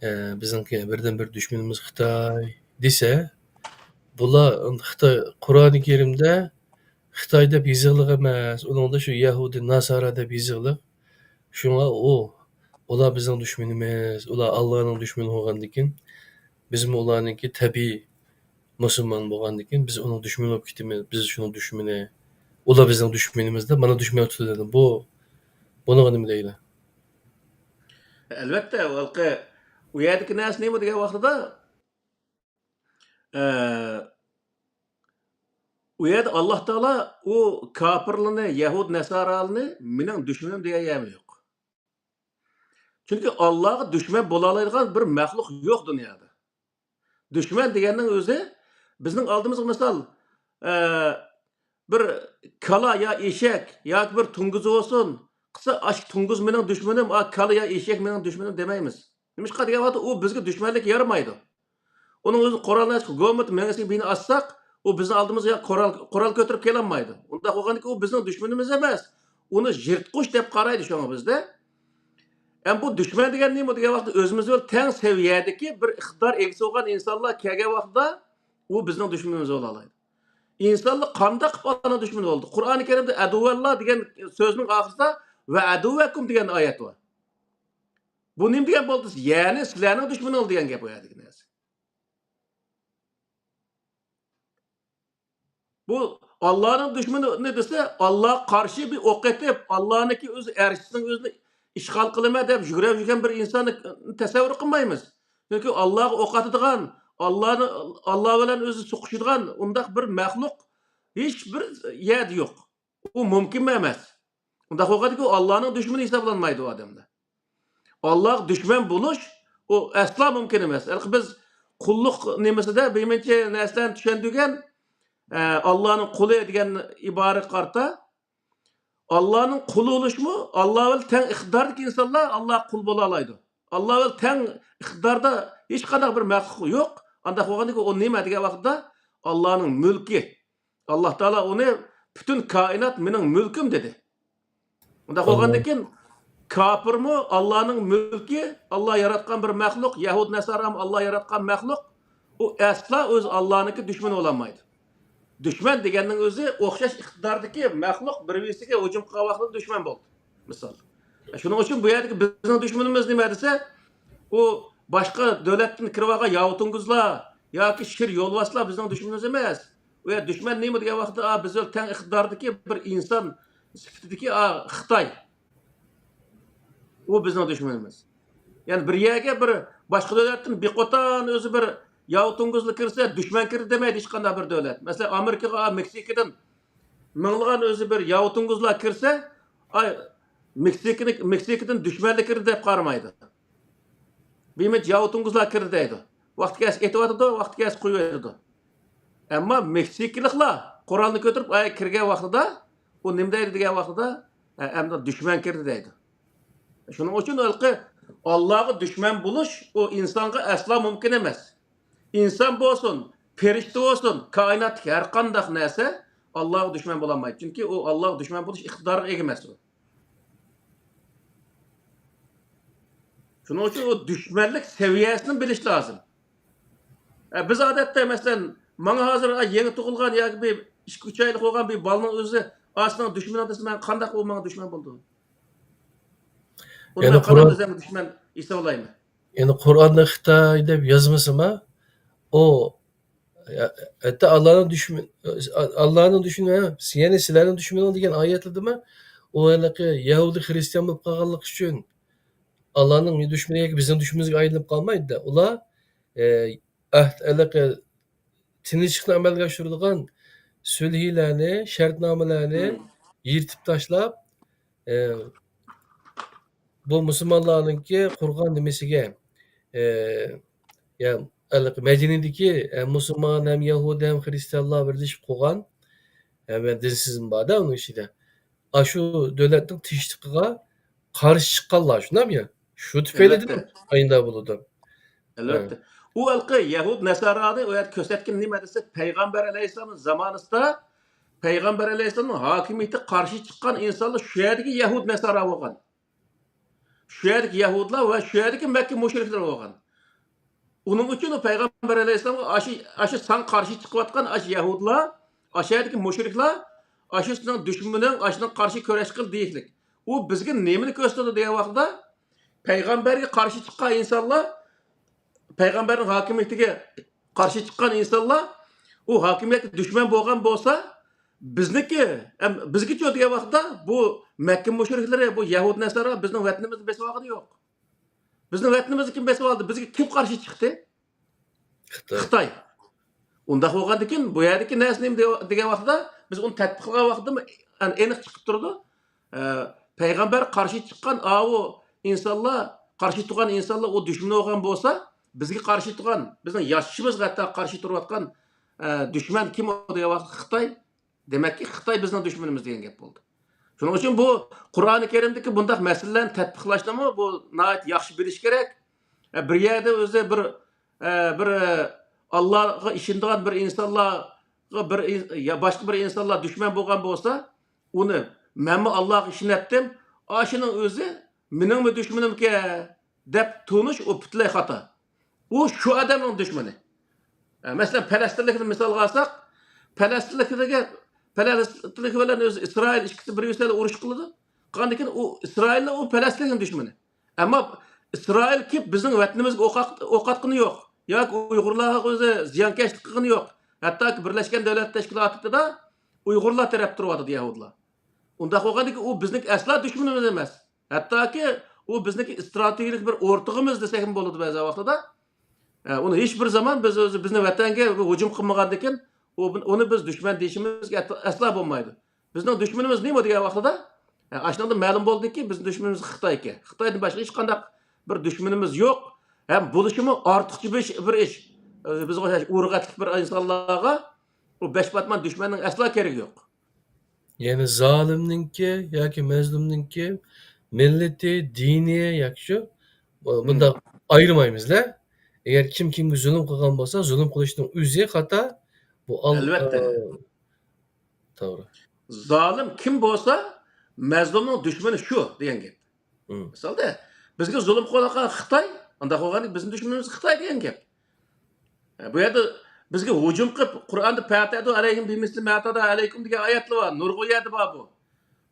ھە، بىزنىڭكى بىردىنبىر دۈشمىنىمىز خىتاي دېسە، بۇلار خىتاي، قۇرئانى كەرىمدە خىتاي دەپ يېزىقلىق ئەمەس، ئۇنىڭدا شۇ يەھۇدىي، ناسارا دەپ يېزىقلىق. شۇڭا ئۇ، ئۇلار بىزنىڭ دۈشمىنىمىز، ئۇلار ئاللانىڭ دۈشمىنى بولغاندىكىن، بىزمۇ ئۇلارنىڭكى تەبىئىي مۇسۇلمان بولغاندىكىن، بىز ئۇنىڭ دۈشمىنى بولۇپ كېتىمىز، بىز شۇنىڭ دۈشمىنى، ئۇلار بىزنىڭ دۈشمىنىمىز دەپ، مانا دۈشمەن تۇتۇۋېلىدۇ. بۇ، بۇنىڭغا نېمە دەيلى؟ ئەلۋەتتە، ھېلىقى ئۇ يەردىكى نەرسە نېمە دېگەن ۋاقتىدا، ئە، ئۇ يەردە ئاللا تائالا ئۇ كاپىرلارنى، يەھۇد نەسارالارنى مېنىڭ دۈشمىنىم دېگەن يەرمۇ يوق. چۈنكى ئاللاغا دۈشمەن بولالايدىغان بىر مەخلۇق يوق دۇنيادا. دۈشمەن دېگەننىڭ ئۆزى بىزنىڭ ئالدىمىزغا مىسال، ئە، بىر كالا يا ئېشەك ياكى بىر توڭگۇز بولسۇن، قىلسا، ئاشۇ توڭگۇز مېنىڭ دۈشمىنىم، ئا، كالا يا ئېشەك مېنىڭ دۈشمىنىم دېمەيمىز. نېمىشقا دېگەن ۋاقىتتا ئۇ بىزگە دۈشمەنلىك يارىمايدۇ. ئۇنىڭ ئۆزى قورالنى ئاچىقىپ، گومىت مېڭىسىگە بىنى ئاسساق، ئۇ بىزنىڭ ئالدىمىزغا قورال، قورال كۆتۈرۈپ كېلەلمەيدۇ. ئۇنداق بولغاندىكىن ئۇ بىزنىڭ دۈشمىنىمىز ئەمەس. ئۇنى يىرتقۇچ دەپ قارايدۇ شۇڭا بىزدە. ئەمما بۇ دۈشمەن دېگەن نېمە دېگەن ۋاقىتتا، ئۆزىمىز بىلەن تەڭ سەۋىيەدىكى بىر ئىقتىدار ئىگىسى بولغان ئىنسانلار كەلگەن ۋاقىتتا، ئۇ بىزنىڭ دۈشمىنىمىز بولالايدۇ. ئىنسانلار قانداق قىلىپ ئاللانىڭ دۈشمىنى بولدى؟ قۇرئانى كەرىمدە ئەدۇۋەللا دېگەن سۆزنىڭ ئاخىرىدا ۋە ئەدۇۋەكۇم دېگەن ئايەت بار. بۇ نېمە دېگەن بولدى؟ يەنى سىلەرنىڭ دۈشمىنىڭلار دېگەن گەپ ئۇ يەردىكى نەرسە. بۇ ئاللانىڭ دۈشمىنى دېسە، ئاللاغا قارشى بىر ئوق ئېتىپ، ئاللانىڭكى ئۆزى ئەرشىسىنىڭ ئۆزىنى ئىشغال قىلىمەن دەپ يۈگۈرۈپ يۈرگەن بىر ئىنساننى تەسەۋۋۇر قىلمايمىز. چۈنكى ئاللاغا ئوق ئاتىدىغان، ئاللانى، ئاللا بىلەن ئۆزى سوقۇشىدىغان ئۇنداق بىر مەخلۇق ھېچ بىر يەردە يوق. ئۇ مۇمكىنمۇ ئەمەس. ئۇنداق بولغاندىكىن ئۇ ئاللانىڭ دۈشمىنى ھېسابلانمايدۇ ئۇ ئادەملەر. ئاللاغا دۈشمەن بولۇش، ئۇ ئەسلا مۇمكىن ئەمەس. ھېلىقى بىز قۇللۇق نېمىسىدە بىرمۇنچە نەرسىلەرنى چۈشەندۈرگەن، ئە، ئاللانىڭ قۇلى دېگەن ئىبارىگە قارىتا، ئاللانىڭ قۇلى بولۇشمۇ، ئاللا بىلەن تەڭ ئىقتىداردىكى ئىنسانلار ئاللاغا قۇل بولالايدۇ. ئاللا بىلەن تەڭ ئىقتىداردا ھېچقانداق بىر مەخلۇق يوق. ئانداق بولغاندىكىن ئۇ نېمە دېگەن ۋاقىتتا، ئاللانىڭ مۈلكى. ئاللا تائالا ئۇنى پۈتۈن كائىنات مېنىڭ مۈلكۈم دېدى. ئۇنداق بولغاندىكىن كاپىرمۇ ئاللانىڭ مۈلكى، ئاللا ياراتقان بىر مەخلۇق، يەھۇد نەسارامۇ ئاللا ياراتقان مەخلۇق، ئۇ ئەسلا ئۆز ئاللانىڭكى دۈشمىنى بولالمايدۇ. دۈشمەن دېگەننىڭ ئۆزى ئوخشاش ئىقتىداردىكى مەخلۇق بىر-بىرسىگە ھۇجۇم قىلغان ۋاقتىدا دۈشمەن بولدى. مىسال. شۇنىڭ ئۈچۈن بۇ يەردىكى بىزنىڭ دۈشمىنىمىز نېمە دېسە، ئۇ باشقا دۆلەتتىن كىرىۋالغان ياۋا توڭگۇزلار ياكى شىر يولۋاسلار بىزنىڭ دۈشمىنىمىز ئەمەس. ئۇ يەردە دۈشمەن نېمە دېگەن ۋاقىتتا، ئا، بىز بىلەن تەڭ ئىقتىداردىكى بىر ئىنسان سۈپىتىدىكى، ئا، خىتاي. ئۇ بىزنىڭ دۈشمىنىمىز. يەنى بىر يەرگە بىر باشقا دۆلەتتىن بىر قوتان ئۆزى بىر ياۋا توڭگۇزلا كىرسە، دۈشمەن كىردى دېمەيدۇ ھېچقانداق بىر دۆلەت. مەسىلەن، ئامېرىكىغا، ئا، مېكسىكىدىن مىڭلىغان ئۆزى بىر ياۋا توڭگۇزلار كىرسە، ئاي، مېكسىكىنى، مېكسىكىدىن دۈشمەنلەر كىردى دەپ قارىمايدۇ. بىمىچ ياۋا توڭگۇزلار كىردى دەيدۇ. ۋاقتى كەلسە ئېتىۋاتىدۇ، ۋاقتى كەلسە قويۇۋېتىدۇ. ئەمما مېكسىكىلىقلار قورالنى كۆتۈرۈپ ئاياغ كىرگەن ۋاقتىدا، ئۇ نېمە دەيدۇ دېگەن ۋاقتىدا، ئە، ئەمدى دۈشمەن كىردى دەيدۇ. شۇنىڭ ئۈچۈن ھېلىقى ئاللاغا دۈشمەن بولۇش ئۇ ئىنسانغا ئەسلا مۇمكىن ئەمەس. ئىنسان بولسۇن، پەرىشتە بولسۇن، كائىناتتىكى ھەر قانداق نەرسە ئاللاغا دۈشمەن بولالمايدۇ. چۈنكى ئۇ ئاللاغا دۈشمەن بولۇش ئىقتىدارىغا ئىگە ئەمەس ئۇ. شۇنىڭ ئۈچۈن ئۇ دۈشمەنلىك سەۋىيەسىنى بىلىش لازىم. ئە، بىز ئادەتتە، مەسىلەن، ماڭا ھازىر، ئە، يېڭى تۇغۇلغان ياكى بىر ئىككى، ئۈچ ئايلىق بولغان بىر بالىنىڭ ئۆزى، ئا، سېنىڭ دۈشمىنىڭ دېسە، مەن قانداق ئۇ ماڭا دۈشمەن بولىدۇ؟ ئۇنى يەنى مەن قانداق قۇرئان، ئۆزۈمگە دۈشمەن ھېسابلايمەن؟ يەنى قۇرئاندا خىتاي دەپ يازمىسىمۇ، ئۇ ھەتتا ئاللانىڭ دۈشمىنى، ئاللانىڭ دۈشمىنى، يەنى سىلەرنىڭ دۈشمىنىڭ دېگەن ئايەتلىرىدىمۇ ئۇ ھېلىقى يەھۇدىي خىرىستىيان بولۇپ قالغانلىقى ئۈچۈن ئاللانىڭ دۈشمىنى ياكى بىزنىڭ دۈشمىنىمىزگە ئايلىنىپ قالمايدۇ. ئۇلار، ئە، ئەھد، ھېلىقى تىنچلىقنى ئەمەلگە ئاشۇرىدىغان سۈلھىلەرنى، شەرتنامىلەرنى مم. يىرتىپ تاشلاپ، ئە، بۇ مۇسۇلمانلارنىڭكى قۇرغان نېمىسىگە، ئە، يا، ھېلىقى مەدىنىدىكى، ئە، مۇسۇلمان ھەم يەھۇدىي ھەم خىرىستىيانلار بىرلىشىپ قۇرغان، ئە، ۋە دىنسىزم بار-دە ئۇنىڭ ئىچىدە. ئاشۇ دۆلەتنىڭ تىنچلىقىغا قارشى چىققانلار، شۇنداقمۇ يا؟ شۇ تۈپەيلىدىن ئەلۋەتتە. ئاينىدا بولىدۇ. ئەلۋەتتە. ھە. ئۇ ھېلىقى يەھۇد نەسارانى ئۇ يەردە كۆرسەتكىنى نېمە دېسە، پەيغەمبەر ئەلەيھىسسالامنىڭ زامانىسىدا، پەيغەمبەر ئەلەيھىسسالامنىڭ ھاكىمىيىتىگە قارشى چىققان ئىنسانلار شۇ يەردىكى يەھۇد نەسارا بولغان. شۇ يەردىكى يەھۇدلار ۋە شۇ يەردىكى مەككە مۇشرىكلىرى بولغان. ئۇنىڭ ئۈچۈن ئۇ پەيغەمبەر ئەلەيھىسسالامغا ئاشۇ، ئاشۇ ساڭا قارشى چىقىۋاتقان ئاشۇ يەھۇدلار، ئاشۇ يەردىكى مۇشرىكلار، ئاشۇ سېنىڭ دۈشمىنىڭ، ئاشۇنىڭغا قارشى كۈرەش قىل دېيىشلىك. ئۇ بىزگە نېمىنى كۆرسىتىدۇ دېگەن ۋاقتىدا، پەيغەمبەرگە قارشى چىققان ئىنسانلار، پەيغەمبەرنىڭ ھاكىمىيىتىگە قارشى چىققان ئىنسانلار، ئۇ ھاكىمىيەتكە دۈشمەن بولغان بولسا، بىزنىكى، ئەم، بىزگىچۇ دېگەن ۋاقىتتا، بۇ مەككە مۇشرىكلىرى، بۇ يەھۇد نەسارا بىزنىڭ ۋەتىنىمىزنى بېسىۋالغىنى يوق. بىزنىڭ ۋەتىنىمىزنى كىم بېسىۋالدى؟ بىزگە كىم قارشى چىقتى؟ خىتاي. خىتاي. ئۇنداق بولغاندىكىن، بۇ يەردىكى نەرسە نېمە دېگەن ۋاقتىدا، بىز ئۇنى تەتبىق قىلغان ۋاقتىدا ئېنىق چىقىپ تۇرىدۇ. ئە، پەيغەمبەر قارشى چىققان ئاۋۇ ئىنسانلار، قارشى تۇرغان ئىنسانلار ئۇ دۈشمىنى بولغان بولسا، بىزگە قارشى تۇرغان، بىزنىڭ ياشىشىمىزغا ھەتتا قارشى تۇرۇۋاتقان، ئە، دۈشمەن كىم ئۇ دېگەن ۋاقىتتا خىتاي. دېمەككى، خىتاي بىزنىڭ دۈشمىنىمىز دېگەن گەپ بولدى. شۇنىڭ ئۈچۈن بۇ قۇرئانى كەرىمدىكى بۇنداق مەسىلىلەرنى تەتبىقلاشنىمۇ بۇ ناھايىتى ياخشى بىلىش كېرەك. ئە، بىر يەردە ئۆزى بىر، ئە، بىر، ئە، ئاللاغا ئىشىنىدىغان بىر ئىنسانلارغا بىر ئىن-، يا باشقا بىر ئىنسانلار دۈشمەن بولغان بولسا، ئۇنى مەنمۇ ئاللاغا ئىشىنەتتىم، ئاشۇنىڭ ئۆزى مېنىڭمۇ دۈشمىنىمكەن دەپ تونۇش، ئۇ پۈتۈنلەي خاتا. ئۇ شۇ ئادەمنىڭ دۈشمىنى. ئە، مەسىلەن، پەلەستىنلىكنى مىسالغا ئالساق، پەلەستىنلىكلەرگە، پەلەستىنلىك بىلەن ئۆزى ئىسرائىل ئىككىسى بىر-بىرسى بىلەن ئۇرۇش قىلىدۇ. قاندىكىن ئۇ ئىسرائىلنى، ئۇ پەلەستىنلىكنىڭ دۈشمىنى. ئەمما ئىسرائىل كېلىپ بىزنىڭ ۋەتىنىمىزگە ئوق ئات-، ئوق ئاتقىنى يوق. ياكى ئۇيغۇرلارغا ئۆزى زىيانكەشلىك قىلغىنى يوق. ھەتتاكى بىرلەشكەن دۆلەتلەر تەشكىلاتىدا ئۇيغۇرلار تەرەپ تۇرۇۋاتىدۇ يەھۇدىيلار. ئۇنداق بولغاندىكىن ئۇ بىزنىڭ ئەسلا دۈشمىنىمىز ئەمەس. ھەتتاكى ئۇ بىزنىڭكى ئىستراتېگىيەلىك بىر ئورتىقىمىز دېسەكمۇ بولىدۇ بەزى ۋاقتىدا. ئە، ئۇنى ھېچ بىر زامان بىز ئۆزى بىزنىڭ ۋەتەنگە بىر ھۇجۇم قىلمىغاندىكىن، ئۇ، ئۇنى بىز دۈشمەن دېيىشىمىزگە ئەت-، ئەسلا بولمايدۇ. بىزنىڭ دۈشمىنىمىز نېمە دېگەن ۋاقتىدا، ئە، ئاشۇنىڭدىن مەلۇم بولدىكى، بىزنىڭ دۈشمىنىمىز خىتاي ئىكەن. خىتايدىن باشقا ھېچقانداق بىر دۈشمىنىمىز يوق. ھەم بولۇشىمۇ ئارتۇقچە بىر ئىش، بىر ئىش. ئۆزى بىزگە ئوخشاش ئۇرۇق ئەتلىك بىر ئىنسانلارغا ئۇ بەش پاتمان دۈشمەننىڭ ئەسلا كېرىكى يوق. يەنى زالىمنىڭكى ياكى مەزلۇمنىڭكى مىللىتى، دىنى ياكى شۇ، بۇ-، بۇنداق ئايرىمايمىزلە. ئەگەر كىم كىمگە زۇلۇم قىلغان بولسا، زۇلۇم قىلىشنىڭ ئۆزى خاتا. بۇ ئال-، ئەلۋەتتە. ئە، توغرا. زالىم كىم بولسا، مەزلۇمنىڭ دۈشمىنى شۇ دېگەن گەپ. مىسالدا، بىزگە زۇلۇم قىلىۋاتقان خىتاي، ئۇنداق بولغاندا بىزنىڭ دۈشمىنىمىز خىتاي دېگەن گەپ. بۇ يەردە بىزگە ھۇجۇم قىلىپ، قۇرئاندا «فەتەدۇ ئەلەيھىم بىمىسلى مەتەدۇ ئەلەيكۇم» دېگەن ئايەتلەر بار. نۇرغۇن يەردە بار بۇ.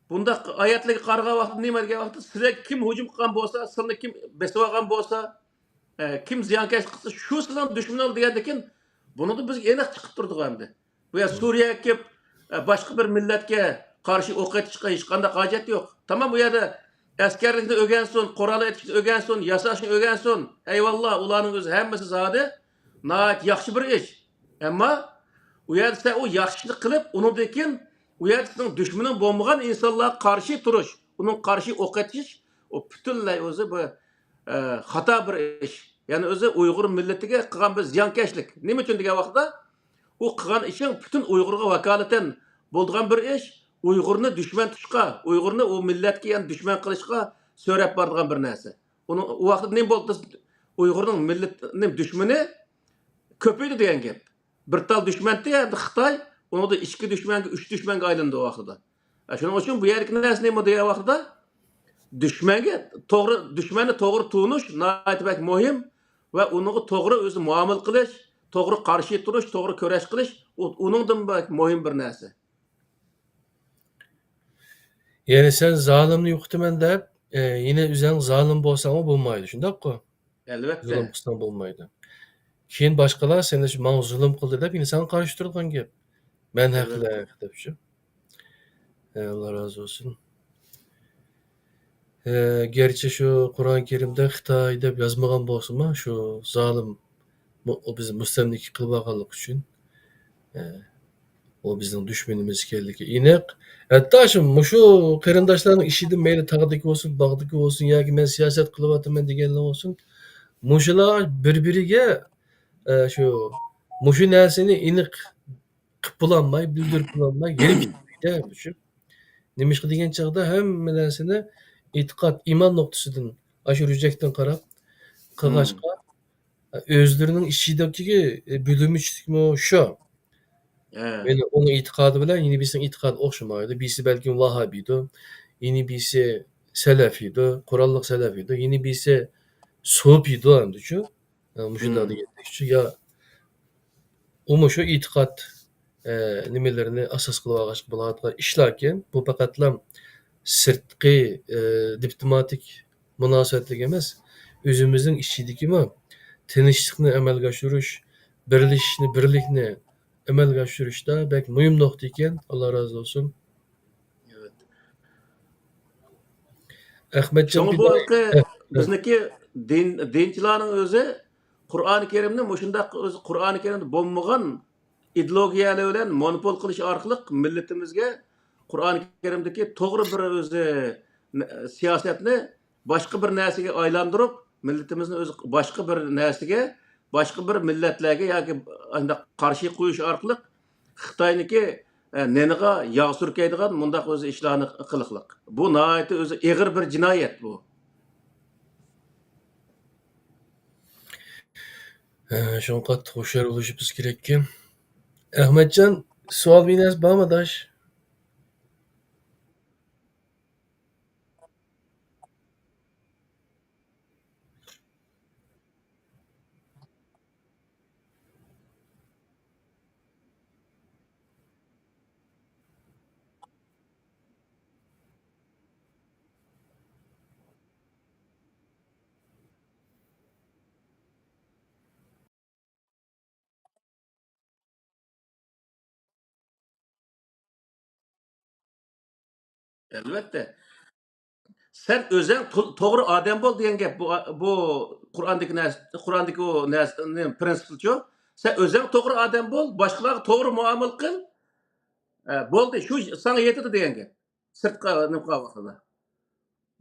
بۇنداق ئايەتلەرگە قارىغان ۋاقىتتا نېمە دېگەن ۋاقىتتا، سىلەرگە كىم ھۇجۇم قىلغان بولسا، سىلەرنى كىم بېسىۋالغان بولسا، ئە، كىم زىيانكەشلىك قىلسا، شۇ سىلەرنىڭ دۈشمىنىڭ دېگەندىكىن، بۇنىڭدىن بىزگە ئېنىق چىقىپ تۇرىدىغۇ ئەمدى. بۇ يەر سۈرىيەگە كېلىپ، ئە، باشقا بىر مىللەتكە قارشى ئوق ئېتىشقا ھېچقانداق ھاجەت يوق. تامام بۇ يەردە ئەسكەرلىكنى ئۆگەنسۇن، قورال ئېتىشنى ئۆگەنسۇن، ياساشنى ئۆگەنسۇن. ئەيۋاللا، ئۇلارنىڭ ئۆزى ھەممىسى زادى ناھايىتى ياخشى بىر ئىش. ئەمما ئۇ يەردە سەن ئۇ ياخشى ئىشنى قىلىپ، ئۇنىڭدىن كېيىن ئۇ يەردە سېنىڭ دۈشمىنىڭ بولمىغان ئىنسانلارغا قارشى تۇرۇش، ئۇنىڭغا قارشى ئوق ئېتىش، ئۇ پۈتۈنلەي ئۆزى بۇ، ئە، خاتا بىر ئىش. يەنى ئۆزى ئۇيغۇر مىللىتىگە قىلغان بىر زىيانكەشلىك. نېمە ئۈچۈن دېگەن ۋاقىتتا، ئۇ قىلغان ئىشىڭ پۈتۈن ئۇيغۇرغا ۋاكالىتەن بولىدىغان بىر ئىش. ئۇيغۇرنى دۈشمەن تۇتۇشقا، ئۇيغۇرنى ئۇ مىللەتكە يەنە دۈشمەن قىلىشقا سۆرەپ بارىدىغان بىر نەرسە. ئۇنىڭ، ئۇ ۋاقىتتا نېمە بولدى؟ ئۇيغۇرنىڭ مىللىتىنىڭ دۈشمىنى كۆپىيىدۇ دېگەن گەپ. بىر تال دۈشمەن ئىدى، ئەمدى خىتاي، ئۇنىڭدا ئىككى دۈشمەنگە، ئۈچ دۈشمەنگە ئايلىنىدۇ ئۇ ۋاقتىدا. شۇنىڭ ئۈچۈن بۇ يەردىكى نەرسە نېمە دېگەن ۋاقتىدا، دۈشمەنگە توغرا، دۈشمەننى توغرا تونۇش ناھايىتى بەك مۇھىم ۋە ئۇنىڭغا توغرا ئۆزى مۇئامىلە قىلىش، توغرا قارشى تۇرۇش، توغرا كۈرەش قىلىش، ئۇ، ئۇنىڭدىن بەك مۇھىم بىر نەرسە. يەنى سەن زالىمنى يوقىتىمەن دەپ، ئە، يەنە ئۆزۈڭ زالىم بولساڭمۇ بولمايدۇ، شۇنداققۇ؟ ئەلۋەتتە. زۇلۇم قىلساڭ بولمايدۇ. كېيىن باشقىلار سېنى شۇ ماڭا زۇلۇم قىلدى دەپ، يەنە ساڭا قارشى تۇرىدىغان گەپ. مەن ھەقلىق دەپ شۇ. ئە، ئاللا رازى بولسۇن. ئە، گەرچە شۇ قۇرئان كەرىمدە خىتاي دەپ يازمىغان بولسىمۇ، شۇ زالىم مۇ-، بىز مۇستەملىكە قىلىۋالغانلىقى ئۈچۈن، ئە، ئۇ بىزنىڭ دۈشمىنىمىز ئىكەنلىكى ئېنىق. ھەتتا شۇ مۇشۇ قېرىنداشلارنىڭ ئىچىدە مەيلى تاغدىكى بولسۇن، باغدىكى بولسۇن ياكى مەن سىياسەت قىلىۋاتىمەن دېگەنلەر بولسۇن، مۇشۇلار بىر-بىرىگە، ئە، شۇ، مۇشۇ نەرسىنى ئېنىق قىلىپ بولالماي، بىلدۈرۈپ بولالماي، يېنىپ كېتىدىكەن، شۇ. نېمىشقا دېگەن چاغدا ھەممە نەرسىنى ئېتىقاد، ئىمان نۇقتىسىدىن، ئاشۇ رۈجەكتىن قاراپ قىلغاچقا، ئۆزلىرىنىڭ ئىچىدىكى، ئە، بۆلۈمچىلىكمۇ شۇ. يەنى ئۇنىڭ ئېتىقادى بىلەن يەنە بىرسىنىڭ ئېتىقادى ئوخشىمايدۇ. بىرسى بەلكىم ۋاھابىيدۇ، يەنە بىرسى سەلەفىيدۇ، قوراللىق سەلەفىيدۇ، يەنە بىرسى سوپىيدۇ ئەمدىچۇ. ئە، مۇشۇنداق دېگەندەكچۇ، يا ئۇمۇ شۇ ئېتىقاد، ئە، نېمىلىرىنى ئاساس قىلىۋالغاچقا بولىدىغان ئىشلاركەن. بۇ پەقەتلا سىرتقى، ئە، دىپلوماتىك مۇناسىۋەتلىك ئەمەس، ئۆزىمىزنىڭ ئىچىدىكىمۇ تىنچلىقنى ئەمەلگە ئاشۇرۇش، بىرلىشىشنى، بىرلىكنى ئەمەلگە ئاشۇرۇشتا بەك مۇھىم نۇقتا ئىكەن. ئاللا رازى بولسۇن. ئەخمەتجان شۇڭا بۇ بىلەي. ھېلىقى بىزنىڭكى دىن، دىنچىلارنىڭ ئۆزى قۇرئانى كەرىمنى مۇشۇنداق، ئۆزى قۇرئانى كەرىمدە بولمىغان ئىدېئولوگىيەلەر بىلەن مونوپول قىلىش ئارقىلىق مىللىتىمىزگە قۇرئانى كەرىمدىكى توغرا بىر ئۆزى سىياسەتنى باشقا بىر نەرسىگە ئايلاندۇرۇپ، مىللىتىمىزنى ئۆزى باشقا بىر نەرسىگە، باشقا بىر مىللەتلەرگە ياكى ئانداق قارشى قويۇش ئارقىلىق خىتاينىڭكى، ئە، نېنىغا ياغ سۈركەيدىغان مۇنداق ئۆزى ئىشلارنى قىلىقلىق. بۇ ناھايىتى ئۆزى ئېغىر بىر جىنايەت بۇ. ھە، شۇڭا قاتتىق ھوشيار بولۇشىمىز كېرەككەن. ئەخمەتجان، سوئال، بىر نەرسە بارمۇ، ئاداش؟ ئەلۋەتتە. سەن ئۆزۈڭ تو-، توغرا ئادەم بول دېگەن گەپ. بۇ، بۇ قۇرئاندىكى نەرسە، قۇرئاندىكى ئۇ نەرسە، نېمە، پرىنسىپچۇ. سەن ئۆزۈڭ توغرا ئادەم بول، باشقىلارغا توغرا مۇئامىلە قىل. ئە، بولدى، شۇ ساڭا يېتىدۇ دېگەن گەپ. سىرتقا نېمە قىلغان ۋاقتىدا.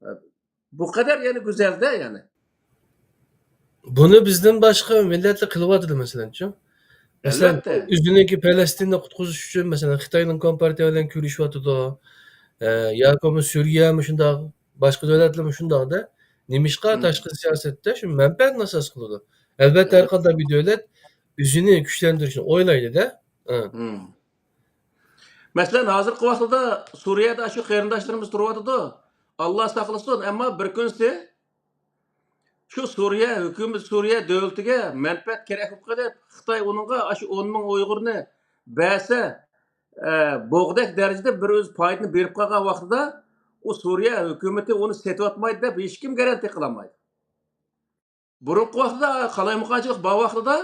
ئە، بۇ قەدەر يەنە گۈزەلدە يەنە. بۇنى بىزدىن باشقا مىللەتلەر قىلىۋاتىدۇ، مەسىلەنچۇ. مەسىلەن، ئەلۋەتتە. ئۆزىنىڭكى پەلەستىننى قۇتقۇزۇش ئۈچۈن، مەسىلەن، خىتاينىڭ كومپارتىيە بىلەن كۆرۈشۈۋاتىدۇ. ئە، ياكى بولمىسا سۈرىيە مۇشۇنداق، باشقا دۆلەتلەر مۇشۇنداقتا. نېمىشقا مم. تاشقى سىياسەتتە شۇ مەنپەئەتنى ئاساس قىلىدۇ؟ ئەلۋەتتە، ھەر ئەلۋەتتە. قانداق بىر دۆلەت ئۆزىنى كۈچلەندۈرۈشنى ئويلايدۇ-دە. ھە. مم. مەسىلەن، ھازىرقى ۋاقتىدا سۈرىيەدە شۇ قېرىنداشلىرىمىز تۇرۇۋاتىدۇ. ئاللا ساقلىسۇن، ئەمما بىر كۈنسى شۇ سۈرىيە ھۆكۈمىتى، سۈرىيە دۆلىتىگە مەنپەئەت كېرەك بولۇپ قېلىپ، خىتاي ئۇنىڭغا ئاشۇ ئون مىڭ ئۇيغۇرنى بەرسە، ئە، بوغدەك دەرىجىدە بىر ئۆز پايدىنى بېرىپ قالغان ۋاقتىدا، ئۇ سۈرىيە ھۆكۈمىتى ئۇنى سېتىۋاتمايدۇ دەپ ھېچكىم گارانتىيە قىلالمايدۇ. بۇرۇنقى ۋاقتىدا قالايمىقانچىلىق بار ۋاقتىدا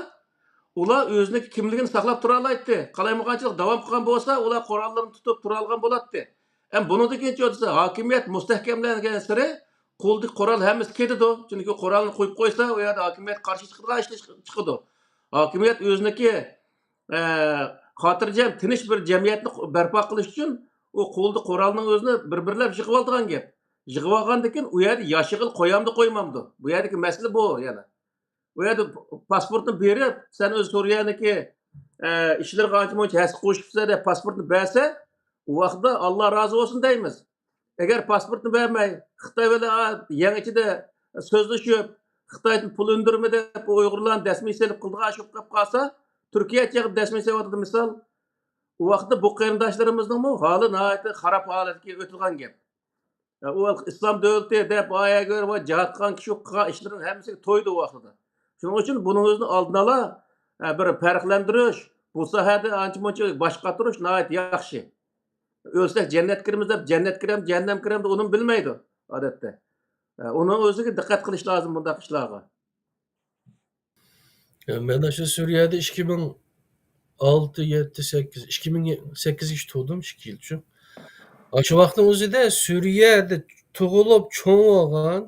ئۇلار ئۆزىنىڭ كىملىكىنى ساقلاپ تۇرالايتتى. قالايمىقانچىلىق داۋام قىلغان بولسا، ئۇلار قوراللىرىنى تۇتۇپ تۇرالىغان بولاتتى. ئەمما بۇنىڭدىن كېيىن دېسە، ھاكىمىيەت مۇستەھكەملەنگەنسېرى قولدىكى قورال ھەممىسى كېتىدۇ. چۈنكى قورالنى قويۇپ قويسا، ئۇ يەردە ھاكىمىيەت قارشى چىقىدىغان ئىشلار چىقىدۇ. ھاكىمىيەت ئۆزىنىڭكى ئە، خاتىرجەم، تىنچ بىر جەمئىيەتنى قۇ-، بەرپا قىلىش ئۈچۈن ئۇ قولىدا قورالنىڭ ئۆزىنى بىر-بىرلەپ يىغىۋالىدىغان گەپ. يىغىۋالغاندىن كېيىن ئۇ يەردە ياشىغىلى قويامدۇ، قويمامدۇ؟ بۇ يەردىكى مەسىلە بۇ يەنە. ئۇ يەردە پ-، پاسپورتنى بېرىپ، سەن ئۆز سۈرىيەنىڭكى، ئە، ئىشلىرىغا ئانچە-مۇنچە ھەسسە قوشۇپسەن دەپ پاسپورتنى بەرسە، ئۇ ۋاقىتتا ئاللا رازى بولسۇن دەيمىز. ئەگەر پاسپورتنى بەرمەي، خىتاي بىلەن، ئا، يەڭ ئىچىدە سۆزلىشىپ، خىتايدىن پۇل ئۈندۈرمە دەپ ئۇيغۇرلارنى دەسمىگە سېلىپ قىلىدىغان ئىش بولۇپ قېلىپ قالسا، تۈركىيە چېقىپ دەسمىگە سېلىۋاتىدۇ مىسال. ئۇ ۋاقىتتا بۇ قېرىنداشلىرىمىزنىڭمۇ ھالى ناھايىتى خاراب ھالەتكە ئۆتىدىغان گەپ. ئۇ ئىسلام دۆلىتى دەپ ئايەگە ۋە جىھاد قىلغان كىشى قىلغان ئىشلىرىنىڭ ھەممىسىگە تويدى ئۇ ۋاقتىدا. شۇنىڭ ئۈچۈن بۇنىڭ ئۆزىنى ئالدىن ئالا، ئە، بىر پەرقلەندۈرۈش، بۇ ساھەدە ئانچە-مۇنچە باش قاتۇرۇش ناھايىتى ياخشى. ئۆلسەك جەننەتكە كىرىمىز دەپ، جەننەتكە كىرەم، جەھەننەمگە كىرەم دەپ ئۇنىمۇ بىلمەيدۇ، ئادەتتە. ئە، ئۇنىڭ ئۆزىگە دىققەت قىلىش لازىم بۇنداق ئىشلارغا. يا، مەن ئاشۇ سۈرىيەدە ئىككى مىڭ ئالتە، يەتتە، سەككىز، ئىككى مىڭ سەككىزىنچى تۇغدۇم، ئىككى يىلچۇ. ئاشۇ ۋاقىتنىڭ ئۆزىدە سۈرىيەدە تۇغۇلۇپ چوڭ بولغان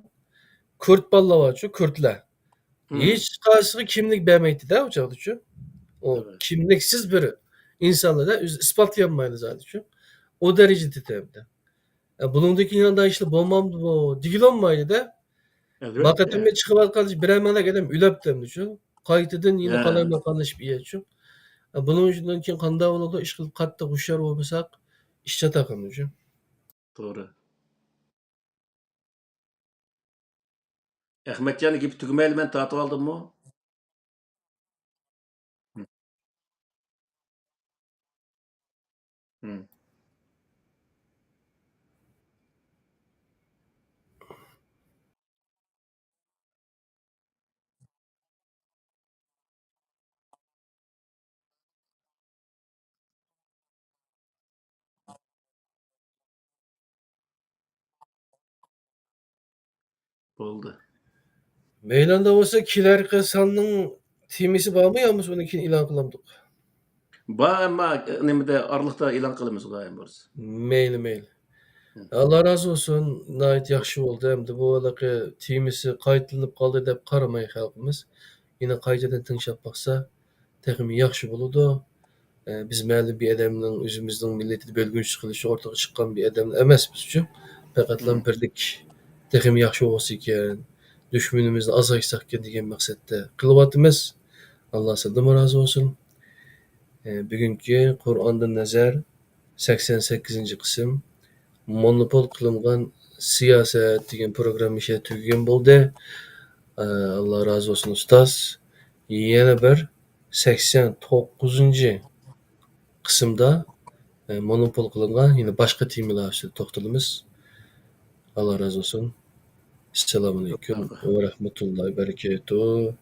كۈرد بالىلار بارچۇ، كۈردلەر. مم. ھېچقايسىغا كىملىك بەرمەيتتى-دە ئۇ چاغدىچۇ. ئۇ كىملىكسىز بىر ئىنسانلار-دە، ئۆزى ئىسپاتلىيالمايدۇ زادىچۇ. ئۇ دەرىجىدە تېتەمدى. ئە، بۇنىڭدىن كېيىن ئانداق ئىشلار بولمامدۇ دېگىلى بولمايدۇ-دە. ما قېتىمدا چىقىۋاتقان بىرەر مىڭلىك ئادەم ئۆلۈپتۇ ئەمدىچۇ. قايتىدىن يەنە قالايمىقانلىشىپ يەتچۇ. ئە، بۇنىڭ ئۈچۈن كېيىن قانداق بولىدۇ؟ ئىشقىلىپ قاتتىق ھوشيار بولمىساق، ئىش چاتاق ئەمدىچۇ. توغرا. ئەخمەتجاننىڭ گېپى تۈگىمەيلا مەن تارتىۋالدىممۇ؟ بولدى. مەيلاندا بولسا كېلەركى ساننىڭ تېمىسى بارمۇ يا بولمىسا ئۇنى كېيىن ئېلان قىلامدۇق؟ بار، ئەمما نېمىدە، ئارىلىقتا ئېلان قىلىمىز خۇدايىم بۇيرۇسا. مەيلى، مەيلى. ئاللا رازى بولسۇن، ناھايىتى ياخشى بولدى. ئەمدى بۇ ھېلىقى تېمىسى قايتىلىنىپ قالدى دەپ قارىماي خەلقىمىز. يەنە قايتىدىن تىڭشاپ باقسا تېخىمۇ ياخشى بولىدۇ. ئە، بىز مەلۇم بىر ئادەمنىڭ ئۆزىمىزنىڭ مىللىتىنى بۆلگۈنچىلىك قىلىشى ئورتىغا چىققان بىر ئادەم ئەمەسمىزچۇ. پەقەتلا بىرلىك تېخىمۇ ياخشى بولسا ئىكەن، دۈشمىنىمىزنى ئازايتساق ئىكەن دېگەن مەقسەتتە قىلىۋاتىمىز. ئاللا سىلدىنمۇ رازى بولسۇن. ئە، بۈگۈنكى قۇرئاندىن نەزەر سەكسەن سەككىزىنچى قىسىم، مونوپول قىلىنغان سىياسەت دېگەن پروگرامما شۇ يەردە تۈگىگەن بولدى. ئە، ئاللا رازى بولسۇن ئۇستاز. يەنە بىر سەكسەن توققۇزىنچى قىسىمدا، ئە، مونوپول قىلىنغان يەنە باشقا تېمىلار ئۈستىدە توختىلىمىز. ئاللا رازى بولسۇن. ئەسسالامۇئەلەيكۇم ۋە رەھمەتۇللاھى ۋە بەرىكاتۇھ.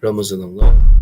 رامىزانىڭلار